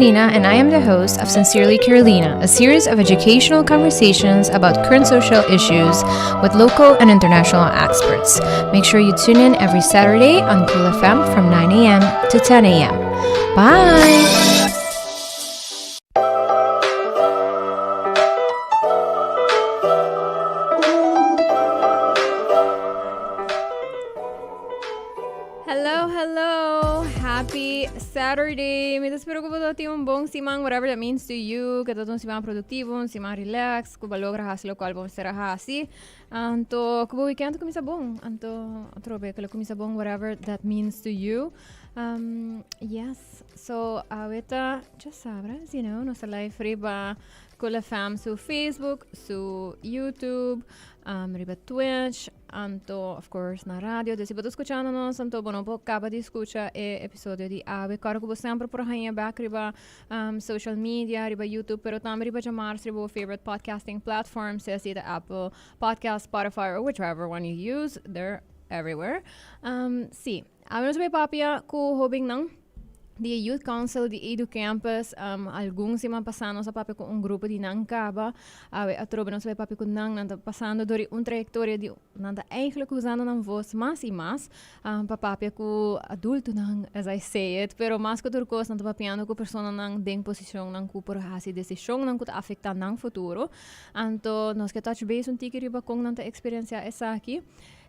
Carolina and I am the host of Sincerely Carolina, a series of educational conversations about current social issues with local and international experts. Make sure you tune in every Saturday on Cool FM from 9 a.m. to 10 a.m. Bye! Hello, hello. Happy Saturday. Mi ta spera ku bo tin un bon siman, whatever that means to you. Ku ta un siman produktivo, un siman relax, ku bo logra hasi lokual bo mester a hasi. Anto ku bo weekend kuminsa bon. Anto atrobe ku lo kuminsa bon, whatever that means to you. Um, yes. So, awe ta djasabra, as you know, nos ta live riba Cool FM su Facebook, su YouTube, um, riba Twitch, anto of course na radio. Dus si bo ta skuchando nos, anto bo no por kaba di skucha e episodio di awe. Kòrda ku bo semper por haña bèk riba um, social media, riba YouTube, pero tambe riba djamars riba bo favorite podcasting platform, sea si ta Apple Podcast, Spotify or whichever one you use, they're everywhere. Um, sí, awe nos bai papia ku hóbennan di e Youth Council di Edu Campus. Um, algun siman pasá nos a papia ku un grupo di nan kaba. Awe atrobe nos bai papia ku nan, nan ta pasando dor di un trayektoria di nan ta eigenlijk usando nan vos mas i mas um, pa papia ku adultonan, as I say it, pero mas ku tur kos nan ta papiando ku personanan den posishonnan ku por hasi desishonnan ku ta afektá nan futuro. Anto nos ke touch base un tiki riba kon nan ta eksperensiá esaki.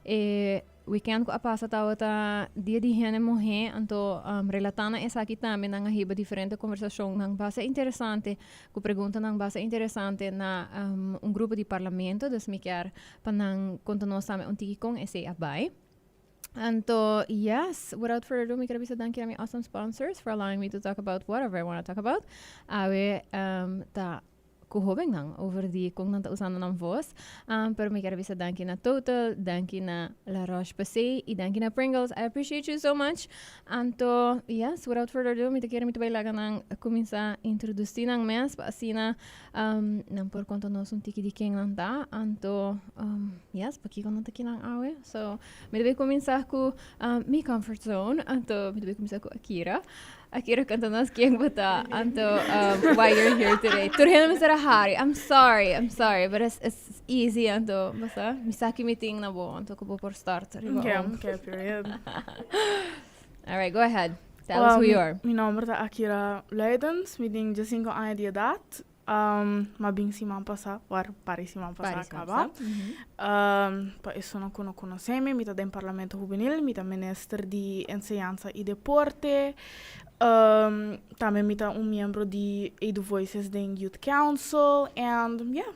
E Weekend ku a pasa tabata dia di hende muhé, anto relatá na esaki tambe nan a hiba diferente konversashonnan basta interesante, ku preguntanan basta interesante na un grupo di parlamento, dus mi kier pa nan konta nos tambe un tiki kon esei a bai. Anto yes, without further ado mi kier a bisa danki na mi awesome sponsors for allowing me to talk about whatever I wanna talk about. Awe ta ku hóbennan over di kon nan ta usando nan vos. Um, pero mi kier bisa danki na Total, danki na La Roche-Posay i danki na Pringles. I appreciate you so much. Anto, yes, without further ado, mi ta kere mi ta bai laga nan kuminsá introdusí nan mes pa asina um, nan por konta nos un tiki di ken nan ta. Anto, um, yes, pakiko nan ta kinan awe. So, mi ta bai kuminsá ku um, mi comfort zone. Anto, mi ta bai kuminsá ku Akira. Akira konta nos ken bo ta, anto um, why you're here today. Tur hende mester a hari. I'm sorry, I'm sorry, but it's, it's easy, anto, basta, mi sa ki mi tin na bo, anto ku bo por start riba Okay, om. okay, period. All right, go ahead. Tell us who you are. Mi nomber ta Akira Luidens, mi tin 15 aña di edad. Um, m'a bin siman pasá, war pari siman pasá Pari siman kaba. pasá. Mhm. Um, pa esun ku no konosé mi, mi ta den Parlamento Hubenil, mi ta minister di Enseñansa i Deporte. Um, tambe mi ta un miembro di Edu Voices den Youth Council and yeah.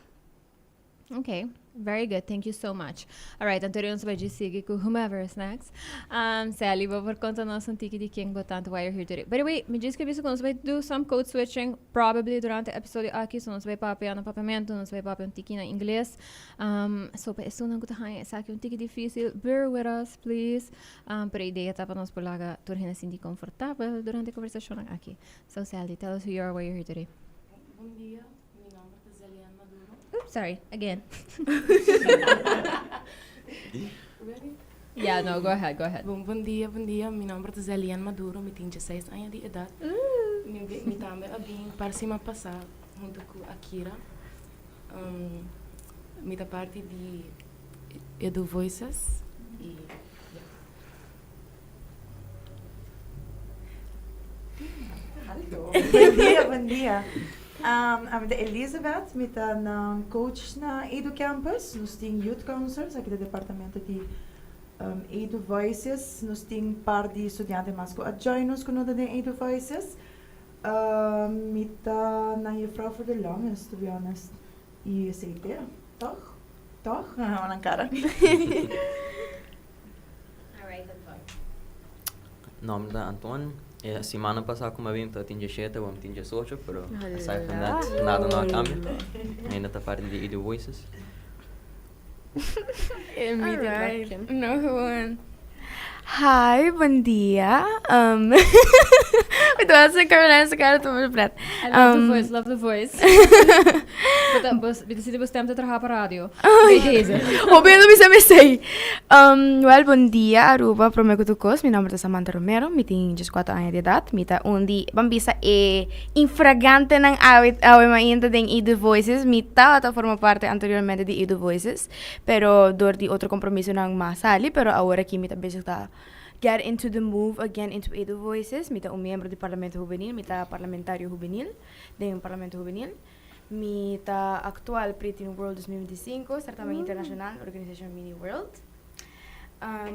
Okay, very good. Thank you so much. All right, anto nos bai sigui ku whomever is next. Um, Sally, bo por konta nos un tiki di ken bo ta anto why you're here today. By the way, mi djis ke bisa ku nos bai do some code switching probably durante episodio aki, so nos bai papia na papiamento, nos bai papia un tiki na ingles. Um, so pa esunnan ku ta haña esaki un tiki difícil, bear with us, please. Um, pero idea ta pa nos por laga tur hende sinti komfortabel durante e konversashonnan aki. So Sally, tell us who you are, why you're here today. Bon dia, mi nomber ta Zelian Maduro. Oops, sorry, again. Ready? Yeah, no, go ahead, go ahead. Bon, bon dia, bon dia. Mi nomber ta Zelian Maduro, mi tin 16 aña di edat. Mi, mi tambe a bin par siman pasá hunto ku Akira. Um, mi ta parti di Edu Voices i ja. Hallo. Bon dia, bon dia. Um, ami ta Elizabeth, mi ta nan coach na Edu Campus. Nos tin Youth Councils, aki ta departamento di um, Edu Voices. Nos tin par di studiante mas ku a join nos ku no ta den Edu Voices. Um, mi ta nan juffrouw for the longest, to be honest. I esei te, toch? Toch? Nan kara. Nomber ta Antoine. E simana pasá ku mi a bin ta tin diesshete, awor mi tin diesocho, pero aside from that, nada no a kambia. Ainda ta parti di Edu Voices. Alright, no gewoon. Hi, bon dia. Um, mi ta hasi Carolina su cara ta mucho pret. I love the voice, love the voice. Mi ta sinti bo stem ta traha pa radio. Bij deze. Hopi hende bisa mi esei. Wel, bon dia Aruba, prome ku tur kos mi nomber ta Samantha Romero, mi tin 14 aña di edat, mi ta un di, ban bisa e infragantenan awe awe mainta den Edu Voices, mi tabata forma parte anteriormente di Edu Voices, pero dor di otro compromisonan m'a sali, pero awor aki mi ta bezig ta get into the move again into Edu Voices, mi ta un miembro di Parlamento Hubenil, mi ta parlamentario hubenil den Parlamento Hubenil. Mi ta actual Preteen World 2025, certamen internacional, organisacion Mini World.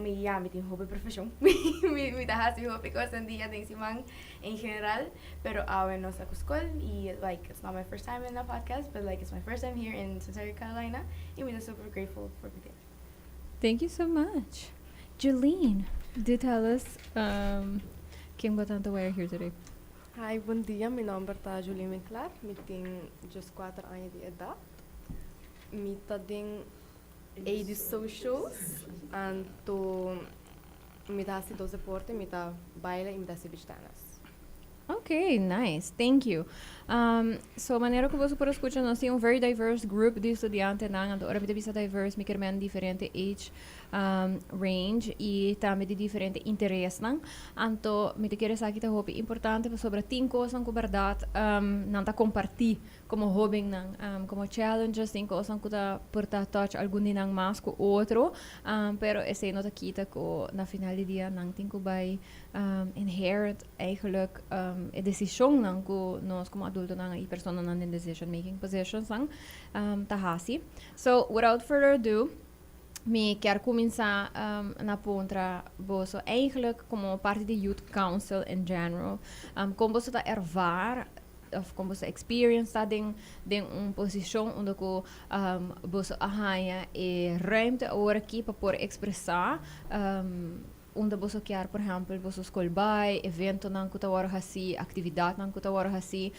Mi ya, mi tin hopi profesion. Mi ta haci hopi cos den dia, den siman en general. Pero awe nos ta cu scol y like it's not my first time in a podcast, but like it's my first time here in Centauri, Carolina. Y mi ta super grateful for be there. Thank you so much. Jolene, do tell us ken bo ta anto why you're here today. Hi, bon dia. Mi nomber ta Jolene Winklar. Mi tin 14 aña di edad. Mi ta den Edu Socials. Anto mi ta haci dos deporte. Mi ta baila y mi ta haci beach tennis. Ok, nice. Thank you. So manera cu boso por a scucha, nos tin un very diverse group di studiantenan. Anto ora mi ta bisa diverse, mi ker men diferente age range y tambe di diferente interesnan. Anto mi ta kere esaki ta hopi importante pasobra tin cosnan cu berdad nan ta comparti como hobennan, como challenges, tin cosnan cu ta por ta touch algun di nan mas cu otro, pero esey no ta kita cu na final di dia nan tin cu bay inherit eigenlijk e decisionnan cu nos como adultonan y personanan den decision making positionsnan ta haci. So, without further ado, mi kier cuminsa na puntra boso eigenlijk como parti di Youth Council in general, con boso ta ervaar of con boso experience ta den un posicion unda cu boso a haya e ruimte awor aki pa por expresa unda boso kier, por ehempel, boso school bay, eventonan cu ta worde haci, actividadnan cu ta worde haci.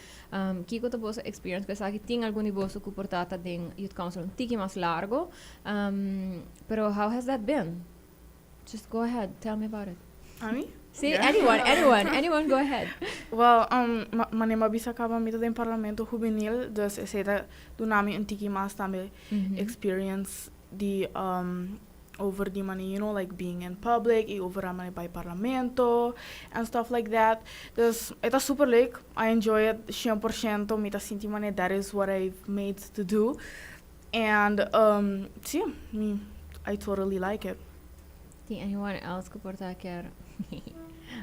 Kico ta boso experience cu esaki? Tin algun di boso cu por ta den Youth Council un tiki mas largo, pero how has that been? Just go ahead, tell me about it. Ami? Si, anyone, anyone, anyone, go ahead. Well, manera mi a bisa caba, mi ta den Parlamento Hubenil, dus esey ta duna mi un tiki mas tambe experience di over di manera, like being in public y over a manera bay parlamento and stuff like that. Dus e ta super leuk, I enjoy it 100%, mi ta sinti manera that is what I've made to do. And si, mi, I totally like it. Tin anyone else cu por ta kier?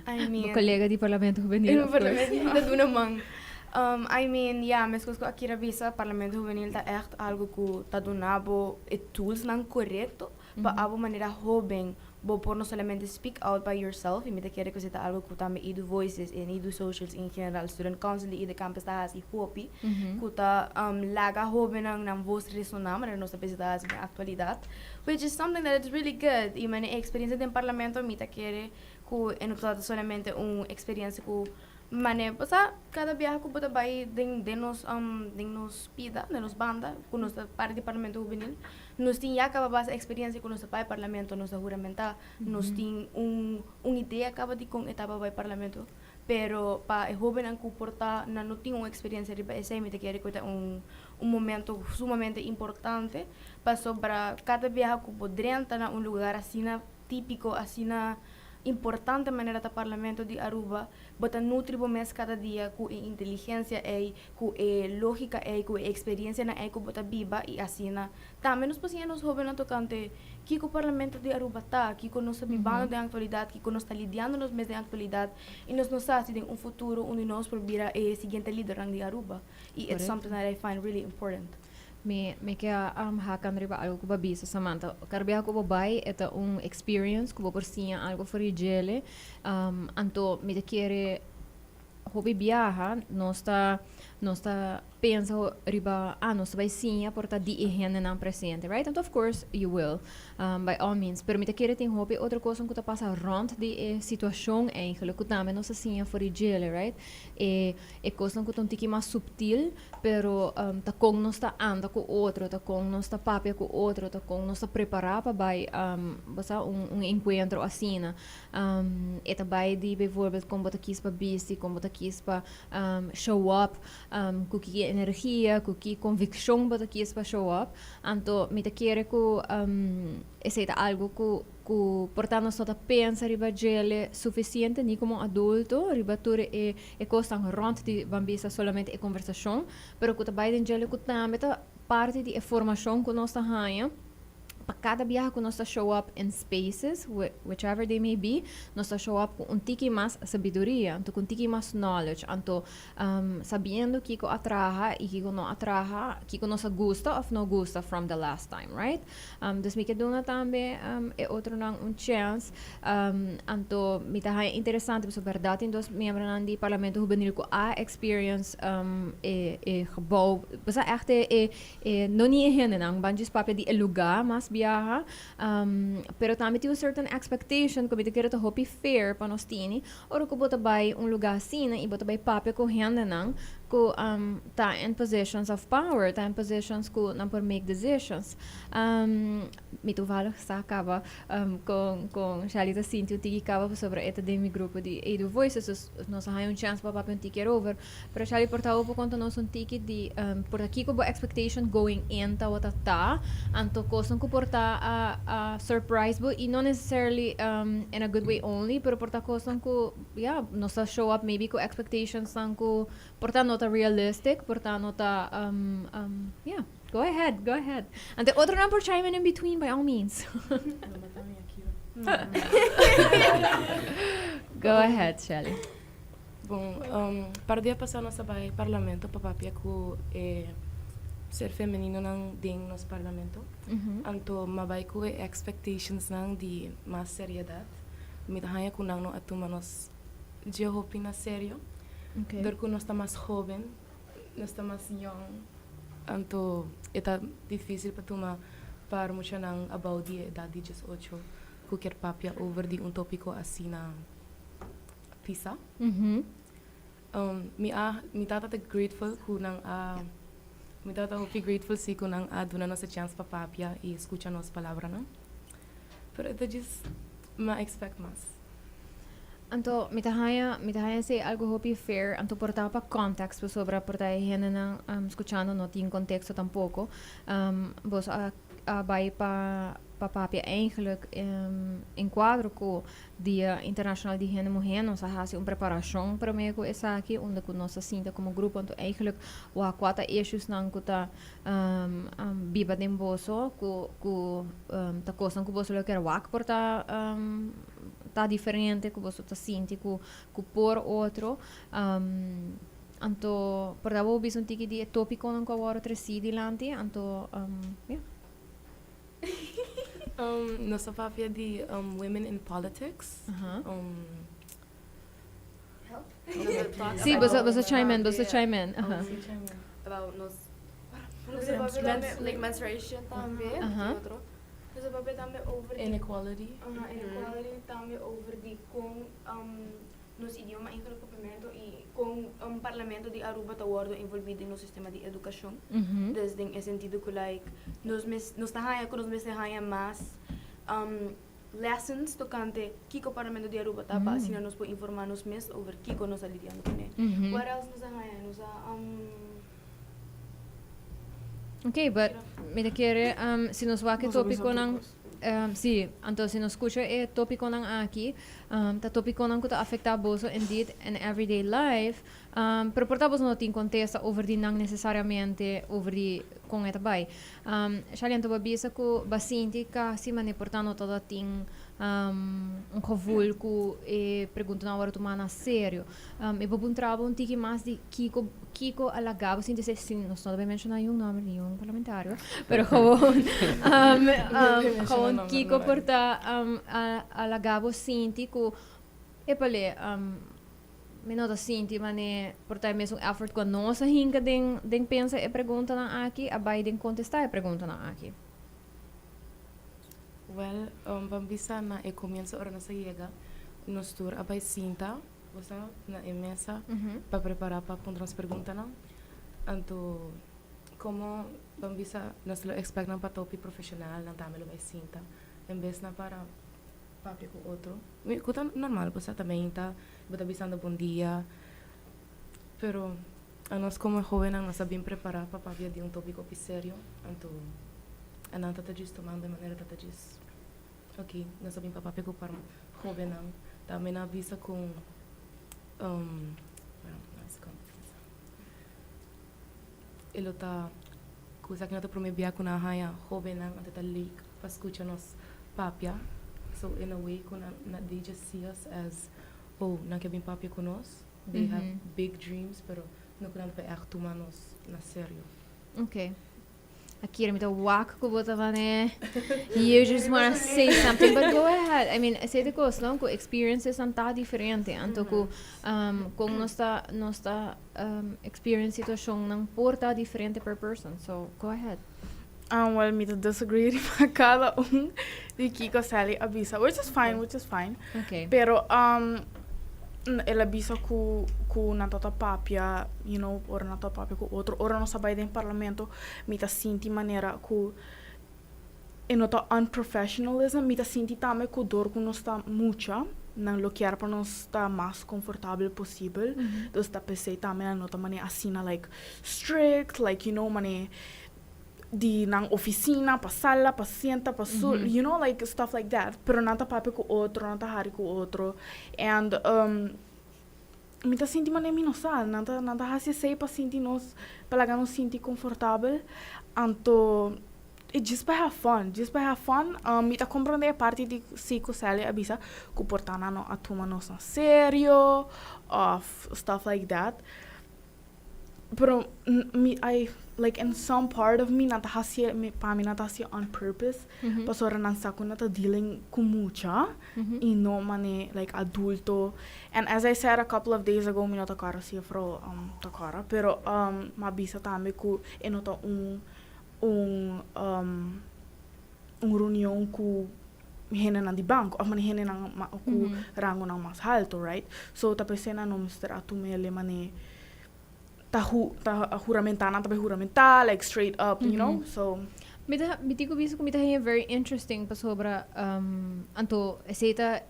I mean, Colega di Parlamento Hubenil, of course. Parlamento ta duna man. I mean, yeah, mescos cu Akira bisa, Parlamento Hubenil ta echt algo cu ta duna bo e tools nan corecto pa abo manera hoben bo por no solamente speak out by yourself, y mi ta kere cu esey ta algo cu tambe Edu Voices en Edu Socials en general, Student Council di Edu Campus ta haci hopi, cu ta laga hobennan nan voz resona, manera nos ta bisa ta haci den actualidad, which is something that is really good. Y manera e experiencia den Parlamento mi ta kere cu e no ta solamente un experiencia cu mane, bo sa, cada biaha cu bo ta bay den nos den nos bida, den nos banda, cu nos ta parti di Parlamento Hubenil, nos tin ya caba basa experiencia cu nos ta bay Parlamento, nos ta huramenta, nos tin un idea caba di con e ta pa bay Parlamento, pero pa e hobennan cu por ta nan no tin un experiencia riba esey, mi ta kere cu ta un momento sumamente importante, pasobra cada biaha cu bo drenta na un lugar asina tipico, asina importante manera ta Parlamento di Aruba, bo ta nutri bo mes cada dia cu e inteligencia ey, cu e logica ey, cu e experiencianan ey cu bo ta biba y asina tambe nos por siña nos hobennan tocante kico Parlamento di Aruba ta, kico nos ta bibando den actualidad, kico nos ta lidiando nos mes den actualidad y nos no sa si den un futuro un di nos por bira e siguiente lidernan di Aruba y it's something that I find really important. Mi ke hakan riba algo ku bo a bisa, Samantha. Kada biaha ku bo bai e ta un experience ku bo por siña algo for di djele. Anto mi ta kere hopi biaha nos ta pensa riba, ah, nos ta bai siña por ta di e hendenan presente, right? Anto of course you will, by all means. Pero mi ta kere tin hopi otro kosnan ku ta pasa rond di e situashon eigenlijk ku tambe nos ta siña for di djele, right? E kosnan ku ta un tiki mas subtil, pero ta kon nos ta anda ku otro, ta kon nos ta papia ku otro, ta kon nos ta prepará pa bai, bo sa, un enkuentro asina. E ta bai di bijvoorbeeld kon bo ta kies pa bisti, kon bo ta kies pa show up, ku ki. energia, ku ki konvikshon bo ta kies pa show up. Anto mi ta kere ku esei ta algu ku ku por ta nos no ta pensa riba djele sufisiente ni komo adulto riba tur e e kosnan rònt di ban bisa solamente e konversashon, pero ku ta bai den djele ku tambe ta parti di e formashon ku nos ta haña. Pa kada biaha ku nos ta show up in spaces, whichever they may be, nos ta show up ku un tiki mas sabiduria, anto ku un tiki mas knowledge, anto sabiendo kiko a traha i kiko no a traha, kiko nos a gusta òf no gusta from the last time, right? Dus mi ke duna tambe e otronan un chèns, anto mi ta haña interesante pasobra bèrdat tin dos miembronan di Parlamento Hubenil ku a experience e e gebou, bo sa ègt e E no ni e hendenan, ban djis papia di e lugá mas biaha. Pero tambe tin un certain expectation ku mi ta kere ta hopi fair pa nos tini ora ku bo ta bai un lugá asina i bo ta bai papia ku hendenan ku ta in positions of power, ta in positions ku nan por make decisions. Mi toevallig sa kaba kon kon Shelly ta sinti un tiki kaba pasobra e ta den mi grupo di Edu Voices, dus nos a haña un chance pa papia un tiki erover. Pero Shelly por ta bo konta nos un tiki di por ta kiko bo expectation going in tabata ta, anto kosnan ku por ta a a surprise bo i no necessarily in a good way only, pero por ta kosnan ku ya nos ta show up maybe ku expectationsnan ku por ta no ta realistic, por ta no ta ya. Go ahead, go ahead. Anto otronan por chime in in between by all means. Go ahead, Shelly. Bon, um, par dia pasá nos a bai parlamento pa papia ku e ser femeninonan den nos parlamento. Anto m'a bai ku e expectationsnan di mas seriedat. Mi ta haña ku nan no a tuma nos dje hopi na serio. Dor ku nos ta mas hoben, nos ta mas yong, anto e ta difísil pa tuma par muchanan abou di e edat di diesocho ku kier papia over di un tópiko asina pisa. Mi a mi tata ta grateful ku nan a mi tata hopi grateful si ku nan a duna nos e chèns pa papia i skucha nos palabranan. Pero e ta djis mi a expect mas. Anto mi ta haña mi ta haña esei algu hopi fair anto por ta pa context pasobra por ta e hendenan skuchando no tin konteksto tampoko. Boso a a bai pa pa papia eigenlijk en kuadro ku Dia Internashonal di Hende Muhé nos a hasi un preparashon promé ku esaki unda ku nos a sinta komo grupo anto eigenlijk wak kua ta issuesnan ku ta biba den boso ku ku ta kosnan ku boso lo kier wak por ta ta diferente ku boso ta sinti ku ku por otro anto por ta bo bisa un tiki di e topikonan ku a wòrdu tresí dilanti anto ya. Nos a papia di women in politics. Sí, boso boso chime in, boso chime in. About nos nos a papia tambe like menstruation tambe otro. Nos a papia tambe over di inequality. Inequality tambe over di kon nos idioma eigenlijk papiamento y con un parlamento di Aruba ta wordo envolvi den nos sistema di educacion. Dus den e sentido cu like nos mes nos ta haya cu nos mester haya mas lessons tocante kico parlamento di Aruba ta pa asina nos por informa nos mes over kico nos ta lidiando cune. What else nos a haya? Nos a Ok, but mi ta kere si nos wak e topiconan Si, anto si nos skucha e topikonan aki, ta topikonan ku ta afektá boso indeed in everyday life, pero por ta boso no tin kontesta over di nan nesesariamente over di kon e ta bai. Shali, anto bo a bisa ku bo a sinti kasi manera por ta no tabata tin un gevoel ku e preguntanan a wòrdu tumá na serio. Mi por puntra bo un tiki mas di kiko kiko a laga bo sinti esei sin nos no ta bay menshoná niun nòmber di niun parlamentario pero gewoon gewoon kiko por ta a laga bo sinti ku epale mi no ta sinti manera por ta e mesun effort ku a nos a hinka den den pensa e preguntanan aki a bay den kontestá e preguntanan aki. Wèl ban bisa na e komienso ora nos a yega nos tur a bay sinta. Bo sa na e mesa pa prepará pa puntra nos preguntanan. Anto komo ban bisa nos lo expect nan pa ta hopi profesional, nan tambe lo bai sinta en bes nan para papia ku otro. Mi ku ta normal bo sa tambe ta bo ta bisando bon dia pero. Anos como hobennan nos a bin prepara pa papia di un topico hopi serio, anto nan ta ta djis tomando e manera ta ta djis ok, nos a bin pa papia cu par hobennan. Tambe nan a bisa cu um, bueno, no sé con e lo ta cu esaki no ta prome bia cu nan a haya hobennan anto ta leuk pa scucha nos papia, so in a way cu nan they just see us as oh nan ke bin papia cu nos. They have big dreams, pero no ku nan ta echt tuma nos na serio. Okay. Akira, mi ta wak ku bo ta mane. You just wanna say something, but go ahead. I mean, esei ta kos, no? Ku experiences nan ta diferente. Anto ku kon nos ta, nos ta experience situashonnan por ta diferente per person. So, go ahead. Well, mi ta disagree riba kada un di kiko Sally a bisa, which is fine, which is fine. Okay. Pero el a bisa ku ku nan tabata papia, you know, ora nan tabata papia ku otro, ora nos a bai den parlamento, mi ta sinti manera ku e no ta unprofessionalism, mi ta sinti tambe ku dor ku nos ta mucha, nan lo kier pa nos ta mas comfortabel posibel, dus ta p'esei tambe nan no ta manera asina like strict, like you know, manera di nan oficina pa sala pa sienta pa su you know like stuff like that pero nan ta papia cu otro nan ta hari cu otro and mi ta sinti manera mi no sa nan ta nan ta haci esey pa sinti nos pa laga nos sinti confortabel anto e djis pa have fun djis pa have fun mi ta comprende e parti di si cu Sally a bisa cu por ta nan no a tuma nos na serio of stuff like that. Pero mi I like in some part of me nan ta hacié mi pa mi nan ta hacié on purpose pasobra nan sa cu nan ta dealing cu mucha y no mane like adulto and as I said a couple of days ago mi no ta cora si juffrouw ta cora pero mi a bisa tambe cu e no ta un un un reunion cu hendenan di banco of mane hendenan cu rangonan mas halto right so ta p'esei nan no mester a tum'el e mane ta hu ta huramenta nan ta bay huramenta like straight up you know so. Mi ta mi tin cu bisa cu mi ta haña very interesting pasobra anto esey ta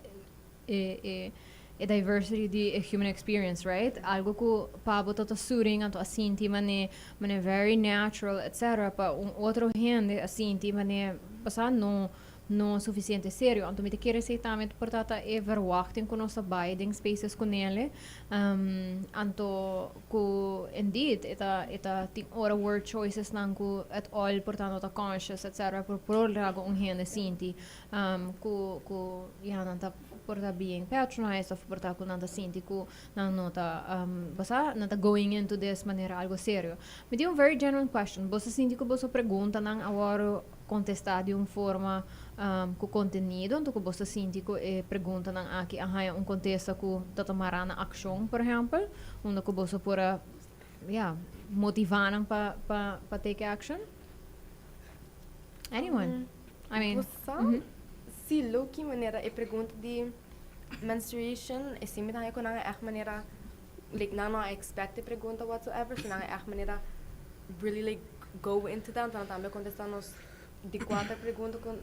e e e diversity di e human experience right algo cu pa bo ta ta suring anto a sinti mane mane very natural etcetera pa un otro hende a sinti mane basa no no suficiente serio. Anto mi ta kere esey tambe por ta ta e verwachting cu nos ta bay den spaces cu nele. Anto cu indeed e ta e ta tin ora word choices nan cu at all por ta no ta conscious etcetera por por laga un hende sinti cu cu ya nan ta por ta being patronized of por ta cu nan ta sinti cu nan no ta bo sa nan ta going into this manera algo serio. Mi tin un very genuine question. Bo sa sinti cu boso preguntanan awor Kontestá di un forma ku kontenido, anto ku bo ta sinti ku e preguntanan aki a haña un kontesta ku ta ta mará na akshon, por ehèmpel, unda ku boso por a, ya, motivá nan pa pa pa take action? Anyone? I mean, Bo sa? Sí, loki manera e pregunta di menstruation, esei mi ta haña ku nan a ègt manera, like nan no a expect e pregunta whatsoever, so nan a ègt manera really like go into that, anto nan tambe a contesta nos di cuater pregunta cu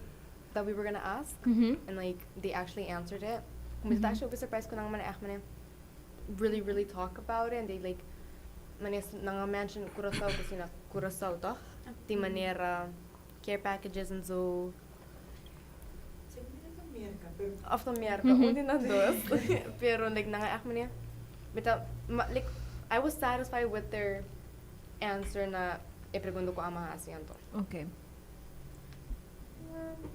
that we were gonna ask, and like they actually answered it. Mi ta actually hopi surprised cu nan manera echt manera really really talk about it and they like manera nan a mention Curaçao cu si na Curaçao toch tin manera care packages en zo. Of ta Merca, un di nan dos. Pero like nan a echt manera mi ta like I was satisfied with their answer na e pregunta ku ama hasi anto. Ok.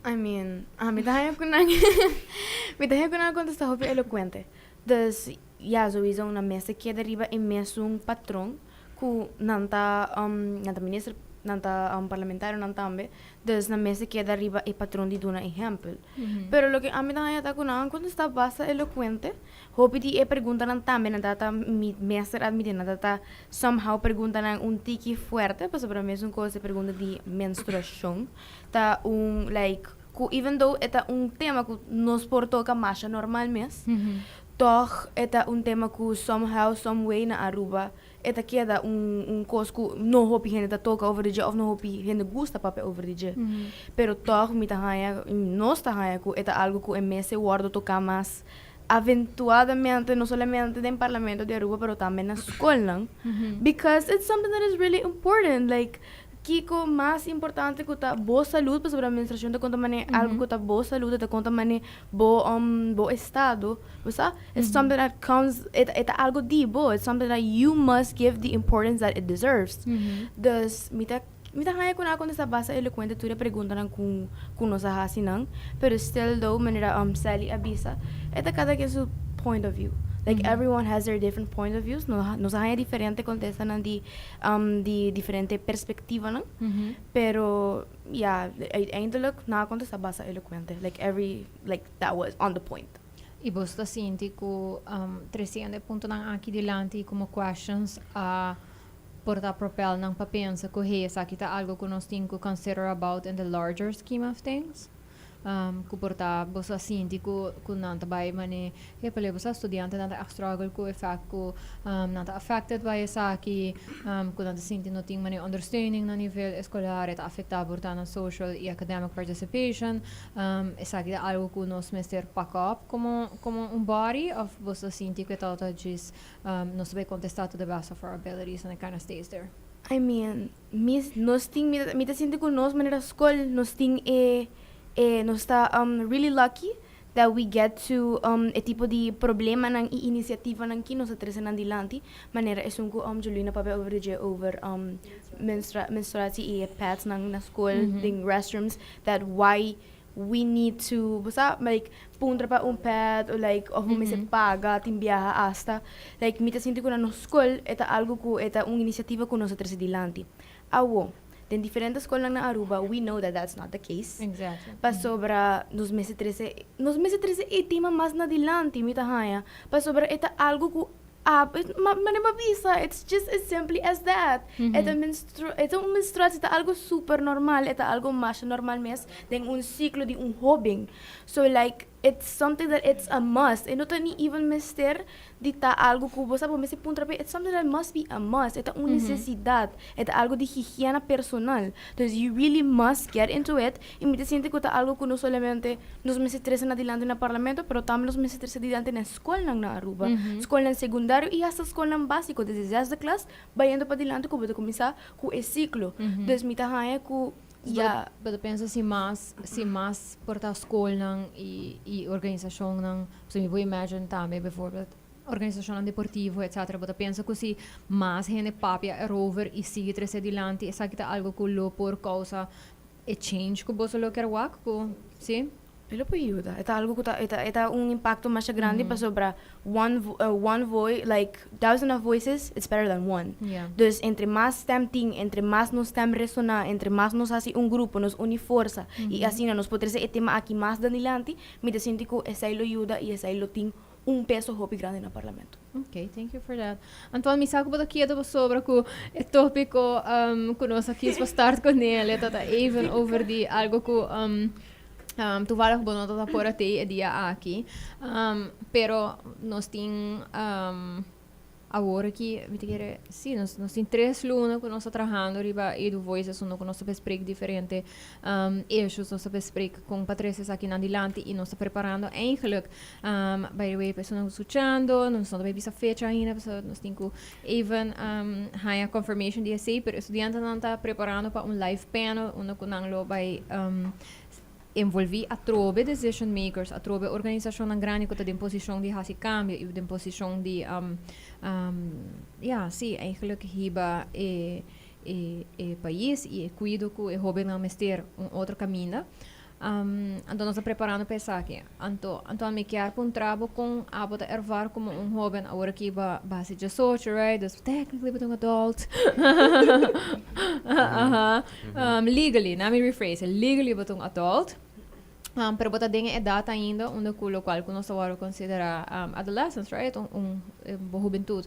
I mean, ami ta haña ku nan mi ta haña ku nan a kontestá hopi elokuente. Dus, ya, souiso nan mester keda riba e mesun patron ku nan ta nan ta minister, nan ta parlamentarionan tambe. Dus nan mester keda riba e patron di duna ehèmpel. Pero loke ami ta haña ta ku nan a kontestá basta elokuente. Hopi di e preguntanan tambe nan tabata mi mester admiti nan tabata somehow preguntanan un tiki fuerte pasobra mesun kos e pregunta di menstruashon ta un like ku even though e ta un tema ku nos por toka masha normal mes tog e ta un tema ku somehow some way na Aruba e ta keda un un kos ku no hopi hende ta toka over di dje of no hopi hende gusta papia over di dje pero tog mi ta haña nos ta haña ku e ta algu ku e mester wòrdu toká mas. Eventualmente, no solamente den Parlamento di Aruba, pero tambe na scolnan. Because it's something that is really important. Like, kico mas importante cu ta bo salud, pasobra menstruacion ta conta mane algo cu ta bo salud, ta conta mane bo estado, bo sa? It's something that comes, e ta algo di bo, it's something that you must give the importance that it deserves. Dus, mi ta haya cu nan a contesta basta elocuente tur e preguntanan cu nos a haci nan, pero still though, manera Sally a bisa, e ta cada quien su point of view. Like, everyone has their different point of views. No, nos a haya diferente contestanan di diferente perspectivanan. Pero, ja, uiteindelijk, nan a contesta basta elocuente. Like, every, like, that was on the point. Y bo ta sinti cu treciendo e puntonan aki dilanti como questions a por ta propel nan pa pensa cu, hey, esaki ta algo cu nos tin cu consider about in the larger scheme of things? Cu por ta bo ta sinti cu nan ta bay mane, hey, pale bo studiantenan ta struggle cu e fact cu nan ta affected by esaki, cu nan ta sinti no tin mane understanding na nivel escolar, ta afecta por ta na social y academic participation. Esaki ta algo cu nos mester pack up como un body, of bo ta sinti cu ta just nos ta bay contesta to the best of our abilities and it kind of stays there? I mean, nos tin, mi ta sinti cu nos manera scol, nos tin e, nos ta really lucky that we get to e tipo di problemanan y iniciativanan cu nos ta trece nan dilanti, manera esun cu Jolina papia over di over menstruatie y pads nan na scol, den restrooms, that why we need to, basta, like, puntra pa un pad or like of mm -hmm. paga tin biaha hasta like mi ta sinti cu na nos scol e ta algo cu e ta un iniciativa cu nos a trece dilanti. Awo, den diferente scol na Aruba, we know that that's not the case. Pasobra nos mester trece e tema mas na dilanti, mi ta haya. Pasobra e ta algo cu ah, ma bisa, it's just as simply as that. E ta un menstruatie ta algo super normal, e ta algo mas normal mes den un ciclo di un hoben. So like it's something that it's a must. E no ta ni even mester di ta algo cu bo sabi mester puntra pe, it's something that must be a must. E ta un necesidad. E ta algo di higiena personal. Dus you really must get into it. Y mi ta sinti cu ta algo cu no solamente nos mester trece na dilanti na Parlamento, pero tambe nos mester trece dilanti na scolnan na Aruba. Scolnan secundario y hasta scolnan basico, desde zesde klas, bayendo pa dilanti cu bo ta cuminsa cu e ciclo. Dus mi ta haya cu ja. But pensa si mas por ta scolnan y organisacionnan, so mi por imagine tambe bijvoorbeeld organisacionnan deportivo, etc. But pensa cu si mas hende papia erover y sigui trece dilanti, esaki ta algo cu lo por causa e change cu bo lo kier wak cu, si? E lo por yuda. E ta algo cu ta, e ta un impacto mas grandi pasobra one voice, like thousand of voices, it's better than one. Dus entre mas stem tin, entre mas nos stem resona, entre mas nos haci un grupo, nos uni forsa y asina nos por trece e tema aki mas dilanti, mi ta sinti cu esey lo yuda y esey lo tin un peso hopi grandi na Parlamento. Ok, thank you for that. Antoine, mi sa cu bo ta keda sobre cu e topico cu nos a kies pa start cu ne, ta even over di algo cu toevallig bo no ta por t'ey e dia aki. Pero nos tin awor aki, mi ta kere, si, nos tin 3 luna cu nos ta trahando riba Edu Voices, unda cu nos ta bespreek diferente issues, nos ta bespreek con pa trece esaki nan dilanti y nos ta preparando eigenlijk, by the way, personanan scuchando, nos no ta bisa fecha ainda, so nos tin cu even haya confirmation di esey, pero studiantenan ta preparando pa un live panel, unda cu nan lo bay envolvi atrobe decision makers, atrobe organisacionnan grandi cu ta den posicion di haci cambio y den posicion di ja, si, eigenlijk hiba e pais y e cuido cu e hobennan mester un otro caminda. Anto nos ta preparando pa esaki. Anto mi kier puntra bo con abo ta ervaar como un hoben awor aki bo a haci 18, right? Dus technically bo ta un adult. Legally, let me rephrase. Legally bo ta un adult. Pero bo ta den edad ainda unda cu lo cual cu nos ta considera adolescents, right? Un hubentud.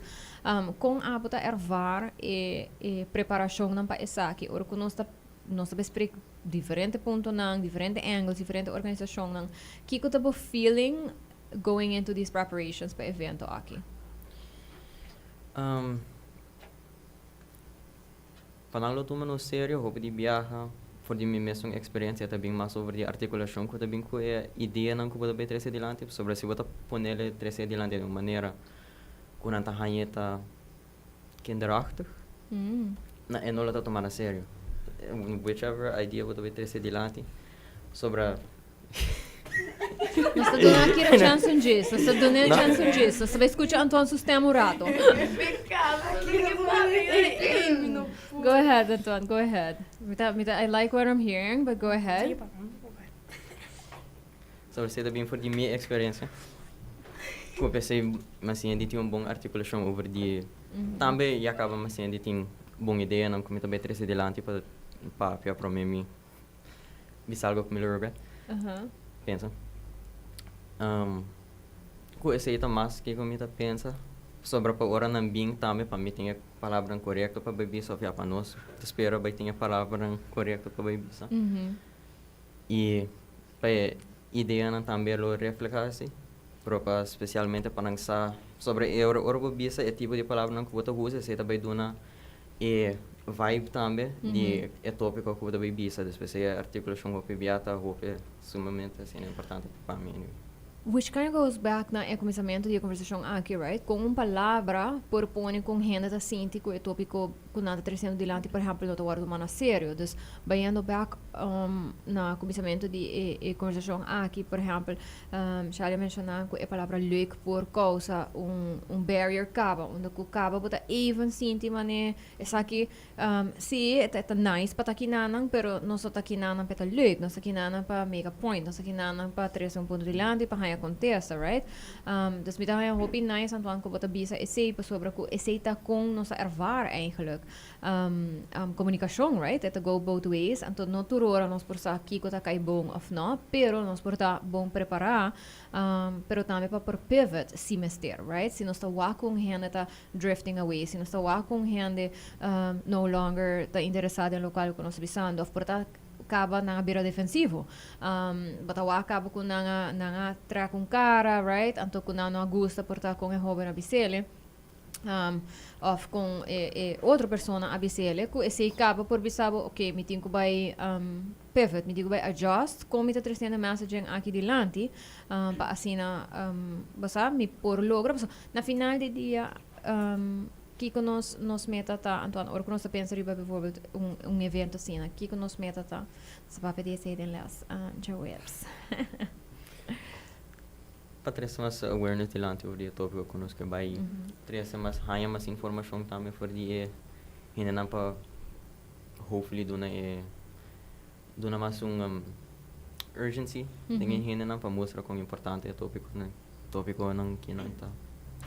Con abo ta ervaar e preparacionnan pa esaki? Ora cu nos ta bespreek diferente puntonan, diferente angles, diferente organisacionnan. Kico ta bo feeling going into these preparations pa evento aki? Pa nan lo tuma nos serio, hopi di biaha. For di mi mesun experiencia ta bin mas over di articulacion cu ta bin cu e ideanan cu bo ta bay trece dilanti, pasobra si bo ta ponele trece dilanti den un manera cu nan ta hañ'e ta kinderachtig, nan e no lo ta tuma na serio. Whichever idea bo ta bay trece dilanti, pasobra. Nos ta duna Akira chance un djis. Nos ta duna e chance un djis. Nos ta bai scucha Antoine su stem un rato. Go ahead, Antoine, go ahead. Mi ta, mi ta, I like what I'm hearing, but go ahead. So esei ta bin for di mi experiencia. Ku p'esei mi a siña di tin un bon articulashon over di tambe ya kaba mi a siña di tin bon ideanan ku mi ta bai trese dilanti pa papia prome mi Bisa algo ku mi lo regret. Pensa. Ku esei ta mas kiko mi ta pensa sobra pa ora nan bin tambe pa mi tin e palabranan korekto pa bai bisa of ya pa nos ta spera bai tin e palabranan korekto pa bai bisa. I pa e ideanan tambe lo refleha así pero pa spesialmente pa nan sa sobre e ora ora bo bisa e tipo di palabranan ku bo ta usa esei ta bai duna E vibe tambe di e tópiko ku bo ta bai bisa despues e artikulashon hopi bia ta hopi sumamente asina importante pa mi anyway. Which kind of goes back na e kuminsamentu di e konversashon aki, right? Kon un palabra por pone kon hende ta sinti ku e tópiko ku nan ta tresiendo dilanti, por ehèmpel, no ta wòrdu tumá na serio. Dus, bayendo back na kuminsamentu di e e konversashon aki, por ehèmpel, Shari a menshoná ku e palabra leuk por kousa un un barrier kaba, unda ku kaba bo ta even sinti manera esaki si e ta nice pa ta kinanan pero nos no ta kinanan pa e ta leuk, nos ta kinanan pa make a point, nos ta kinanan pa trese un punto dilanti pa haña kontesta, right? Dus mi ta haña hopi nice Antoine ku bo ta bisa esei pasobra ku esei ta kon nos ta ervaar eigenlijk Komunikashon, right? E ta go both ways. Anto no tur ora nos por sa kiko ta kai bon òf no, pero nos por ta bon prepará, pero tambe pa por pivot si mester, right? Si nos ta wak ku un hende ta drifting away, si nos ta wak ku un hende no longer ta interesá den lokual ku nos ta bisando òf por ta kaba nan a bira defensivo. Bo ta wak kaba ku nan a nan a trek un kara, right? Anto ku nan no a gusta por ta kon e hóben a bis'el. Of con e e otro persona a bisele cu esey caba por bisa bo ok mi tin cu bay pivot, mi tin cu bay adjust con mi ta treciendo e messaging aki dilanti pa asina bo sa mi por logra pasobra na final di dia kico nos nos meta ta Antoine ora cu nos ta pensa riba bijvoorbeeld un un evento asina kico nos meta ta nos ta papia di esey den les djaweps. Pa trese mas awareness dilanti over di e tópiko ku nos ke bai trese mas haña mas informashon tambe for di e hendenan pa hopefully duna e duna mas un urgency den e hendenan pa mustra kon importante e tópikonan tópikonan kinan ta.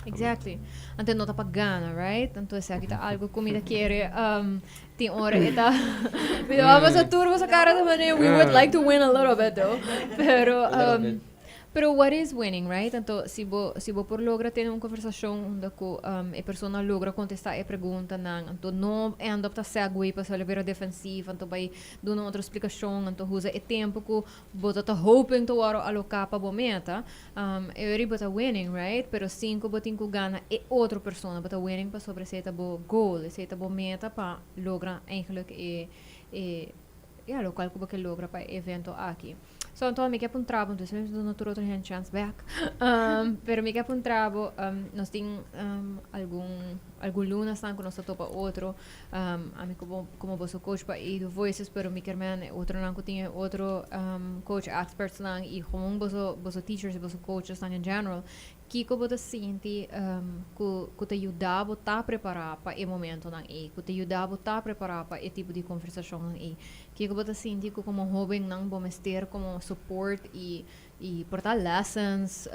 Exactly. Anto no ta pa gana, right? Anto esaki ta algo ku mi ta kere tin ora e ta mi ta wak boso tur boso kara ta manera we would like to win a little bit though. Pero Pero what is winning, right? Anto si bo si bo por logra tene un conversacion unda cu e persona logra contesta e preguntanan, anto no end up ta segue pasobra el a bira defensivo, anto bay duna otro splicacion, anto usa e tempo cu bo ta ta hoping ta worde aloca pa bo meta, e ora bo ta winning, right? Pero sin cu bo tin cu gana e otro persona, bo ta winning pasobra esey ta bo goal, esey ta bo meta pa logra eigenlijk e e ya locual cu bo ke logra pa e evento aki. So anto mi ke puntra bo, entonces mi duna tur otro hende chance bek. Pero mi ke puntra bo, nos tin algun algun lunasnan ku nos ta topa otro, ami komo komo boso coach pa Edu Voices, pero mi kermen e otronan ku tin e otro coach expertsnan i gewoon boso boso teachers i boso coachesnan in general, Kiko bo ta sinti ku ku ta yuda bo ta prepará pa e momentonan ei, ku ta yuda bo ta prepará pa e tipo di konversashonnan ei? Kiko bo ta sinti ku komo hóbennan bo mester komo support i i por ta lessons,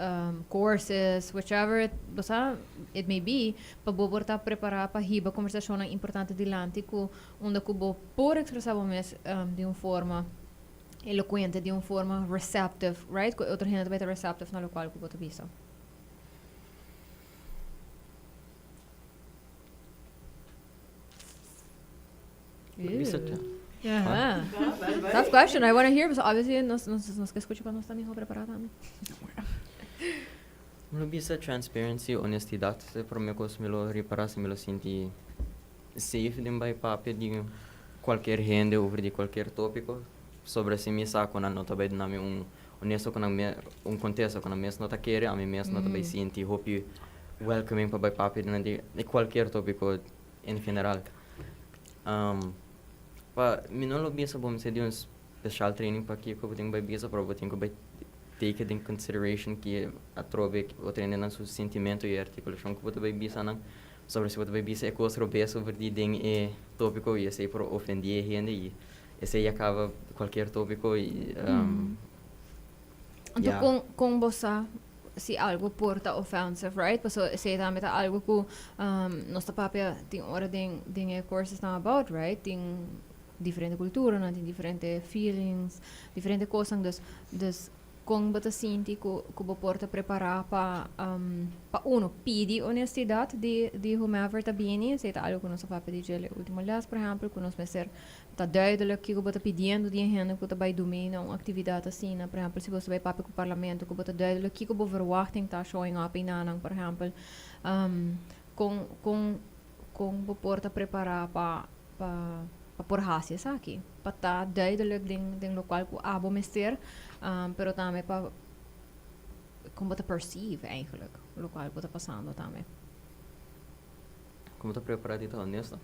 courses, whichever bo sa it may be, pa bo por ta prepará pa hiba konversashonnan importante dilanti ku unda ku bo por ekspresá bo mes di un forma elocuente, di un forma receptive, right? Cu e otro hende ta bay ta receptive na locual cu bo ta bisa. Bisa tu. Yeah. Tough question. I want to hear, because obviously nos, nos, nos ke escucha pa nos ta miho prepara tambe. Mi lo bisa transparency, honestidad. E prome cos mi lo ripara si mi lo sinti safe den bay papia di. kualkier hende over di kualkier tópiko, sobre si mi sa ku nan no ta bai duna mi un honesto ku nan me un kontesta ku nan mes no ta kere, ami mes no ta bai sinti hopi welcoming pa bai papia di nan di kualkier tópiko en general. Pa mi no lo bisa bo mester di un special training pa kiko bo tin ku bai bisa, pero bo tin ku bai take it in consideration ki atrobe otro hendenan su sentimento i artikulashon ku bo ta bai bisa nan. Pasobra si bo ta bai bisa e kos robes over di den e tópiko i esei por ofendí e hende i esei a kaba kualkier tópiko i Anto ya. kon kon bo sa si algo por ta offensive, right? Paso esei tambe ta algo ku nos ta papia tin ora den den e coursesnan about, right? Tin diferente kulturanan, tin diferente feelings, diferente kosnan. Dus dus Kon bo ta sinti ku ku bo por ta prepará pa pa uno pidi honestidat di di whomever ta bini? Esei ta algu ku nos a papia di dje e último lès, por ehèmpel, ku nos mester ta duidelijk kiko bo ta pidiendo di e hende ku ta bai dumí na un aktividat asina. Por ehèmpel, si bo ta bai papia ku parlamento, ku bo ta duidelijk kiko bo verwachting ta showing up einanan, por ehèmpel. Kon kon kon bo por ta prepará pa pa pa por hasi esaki, pa ta duidelijk den den lokual ku abo mester, pero tambe pa kon bo ta perceive eigenlijk lokual ku ta pasando tambe. Kon bo ta prepará di ta honesto?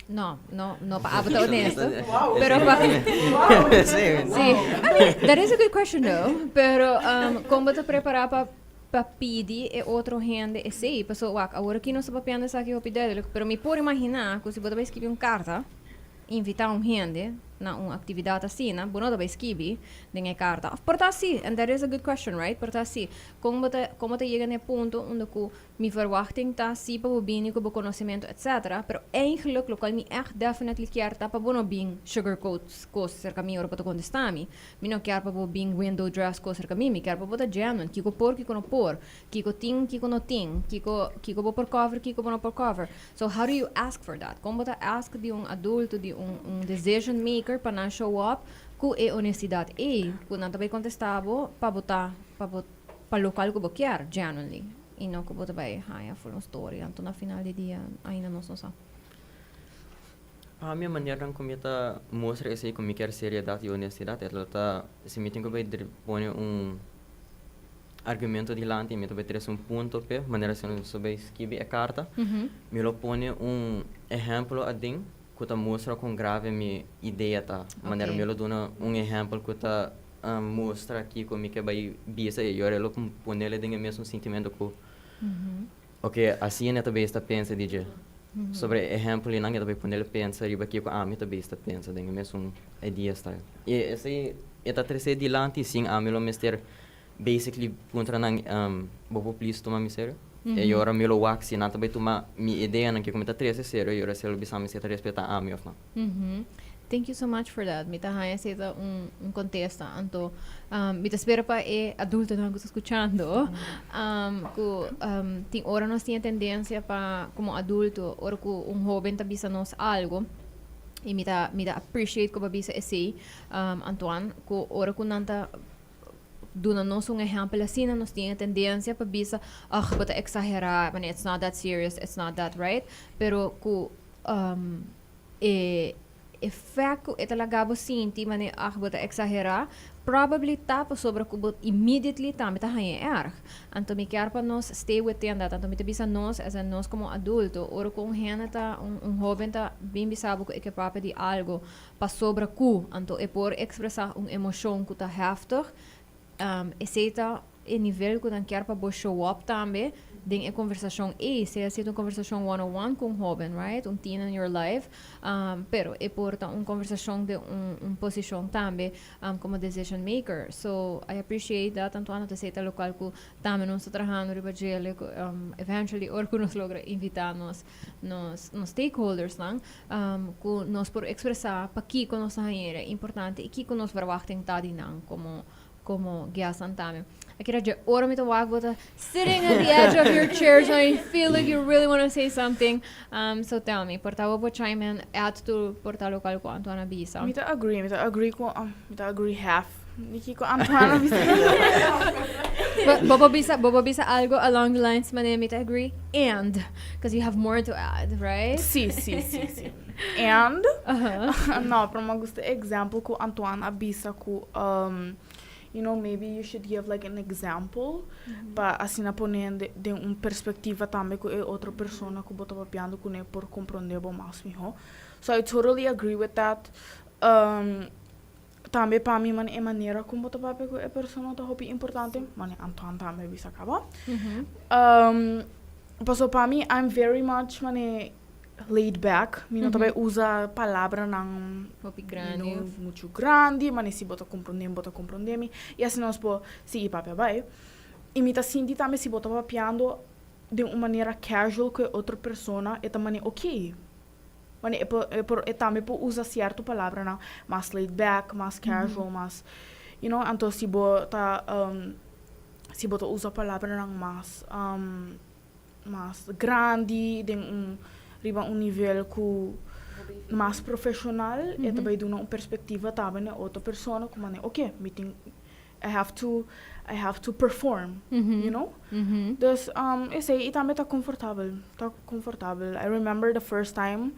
No, no, no pa abo ta honesto, pero pa Sí, I mean, that is a good question though, pero kon bo ta prepará pa pa pidi e otro hende esei? Paso wak, awor aki nos ta papiando esaki hopi duidelijk, pero mi por imaginá ku si bo ta bai skibi un karta, invitá un hende na un aktividat asina, bo no ta bai skibi den e karta. Òf por ta si, and that is a good question, right? Por ta si. Kon bo ta, kon bo ta yega na e punto unda ku mi verwachting ta si pa bo bini ku bo konosementu etcetera, pero eigenlijk lokual mi ègt definitely kier ta pa bo no bin sugarcoat kos serka mi ora bo ta kontestá mi. Mi no kier pa bo bin window dress kos serka mi, mi kier pa bo ta genuine, kiko por, kiko no por, kiko tin, kiko no tin, kiko kiko bo por cover, kiko bo no por cover. So how do you ask for that? Kon bo ta ask di un adulto, di un un decision maker pa nan show up ku e honestidad ei, ku nan ta bai kontestá bo pa bo ta pa bo pa lokual ku bo kier genuinely i no ku bo ta bai haña ful un story anto na final di dia ainda nos no sa. Pa mi e maneranan ku mi ta mustra esei ku mi kier seriedat i honestidat e lo ta si mi tin ku bai pone un argumento dilanti i mi ta bai trese un punto p'e manera si nos ta bai skibi e karta mi lo pone un ehèmpel aden ku ta mustra kon grave mi idea ta manera mi lo duna un ehèmpel ku ta mustra kiko mi ke bai bisa i ora e lo ponele den e mesun sintimentu ku oke asina e ta bai ta pensa di dje sobre e ehèmpel ei nan e ta bai ponele pensa riba kiko ami ta bai ta pensa den e mesun idea style i esei e ta trese dilanti sin ami lo mester basically puntra nan bo por please tuma mi serio i ora mi lo wak si nan ta bai tuma mi ideanan kiko mi ta trese serio i ora esei lo bisa mi si e ta respeta ami of no. Thank you so much for that. Mi ta haña esei ta un un kontesta. Anto mi ta spera pa e adultonan ku ta skuchando ku tin ora nos tin e tendensia pa komo adulto ora ku un hoben ta bisa nos algo i mi ta mi ta appreciate ku bo a bisa esei Antoine ku ora ku nan ta duna nos un ehèmpel asina nos tin e tendensia pa bisa ugh bo ta eksaherá manera it's not that serious it's not that right pero ku e efèkt ku e ta laga bo sinti manera ugh bo ta eksaherá probably ta pasobra ku bo immediately tambe ta haña e èrg anto mi kier pa nos stay within that anto mi ta bisa nos as in nos komo adulto ora ku un hende ta un hoben ta bin bisa bo ku e ke papia di algo Pasobra ku, anto e por ekspresá un emoshon ku ta heftig, esei ta e nivel ku nan kier pa bo show up tambe den e konversashon ei, sea si ta un konversashon one on one ku un hoben, right, un teen in your life, pero e por ta un konversashon den un un posishon tambe komo decision maker. So, I appreciate that, Antoine, esei ta lokual ku tambe nos ta trahando riba djele, ku eventually ora ku nos logra invitá nos nos nos stakeholdersnan, ku nos por ekspresá pakiko nos ta haña e importante i kiko nos verwachting ta di nan komo komo guestnan tambe. Akira dje ora mi ta wak bo ta sitting at the edge of your chair so you feel like you really wanna say something. So tell me, por ta bo por chime in, add to por ta lokal ku Antoine a bisa? Mi ta agree, mi ta agree ku, mi ta agree half di kiko Antoine a bisa. Bo por bisa, bo por bisa algo along the lines manera mi ta agree and, cause you have more to add, right? Sí, sí, sí, sí. And no, pero mi gusta example ku Antoine a bisa ku maybe you should give like an example pa asina pone den un perspectiva tambe ku e otro persona ku bo ta papiando kuné por komprondé bo mas mihó. So I totally agree with that. Tambe pa mi man e manera kon bo ta papia ku e persona ta hopi importante. Mane Antoine tambe a bisa kaba. Paso pa mi I'm very much mane laid back. Mi no ta bai usa palabranan hopi grandi. Muchu grandi, mane si bo ta komprondé mi, bo ta komprondé mi. I asina nos por sigui papia bai. I mi ta sinti tambe si bo ta papiando den un manera casual ku e otro persona, e ta mane okay. Mane e por e por e tambe por usa cierto palabranan mas laid back, mas casual, mas anto si bo ta si bo ta usa palabranan mas mas grandi den un riba un nivel ku mas profesional e ta bai duna un perspectiva tambe na e otro persona ku mane oke mi tin I have to perform. Dus esei i tambe ta comfortabel, ta comfortabel. I remember the first time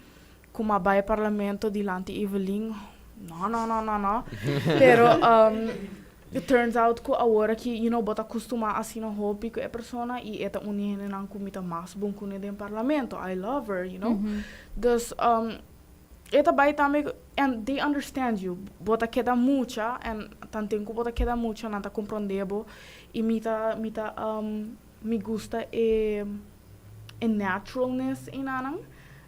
ku m'a bai parlamento dilanti Evelyn, no, no, no, no, no. Pero it turns out ku awor aki bo ta kustumá asina hopi ku e persona i e ta un di hendenan ku mi ta mas bon kuné den parlamento. I love her. Dus e ta bai tambe and they understand you. Bo ta keda mucha and tanten ku bo ta keda mucha, nan ta komprondé bo i mi gusta e naturalness einan.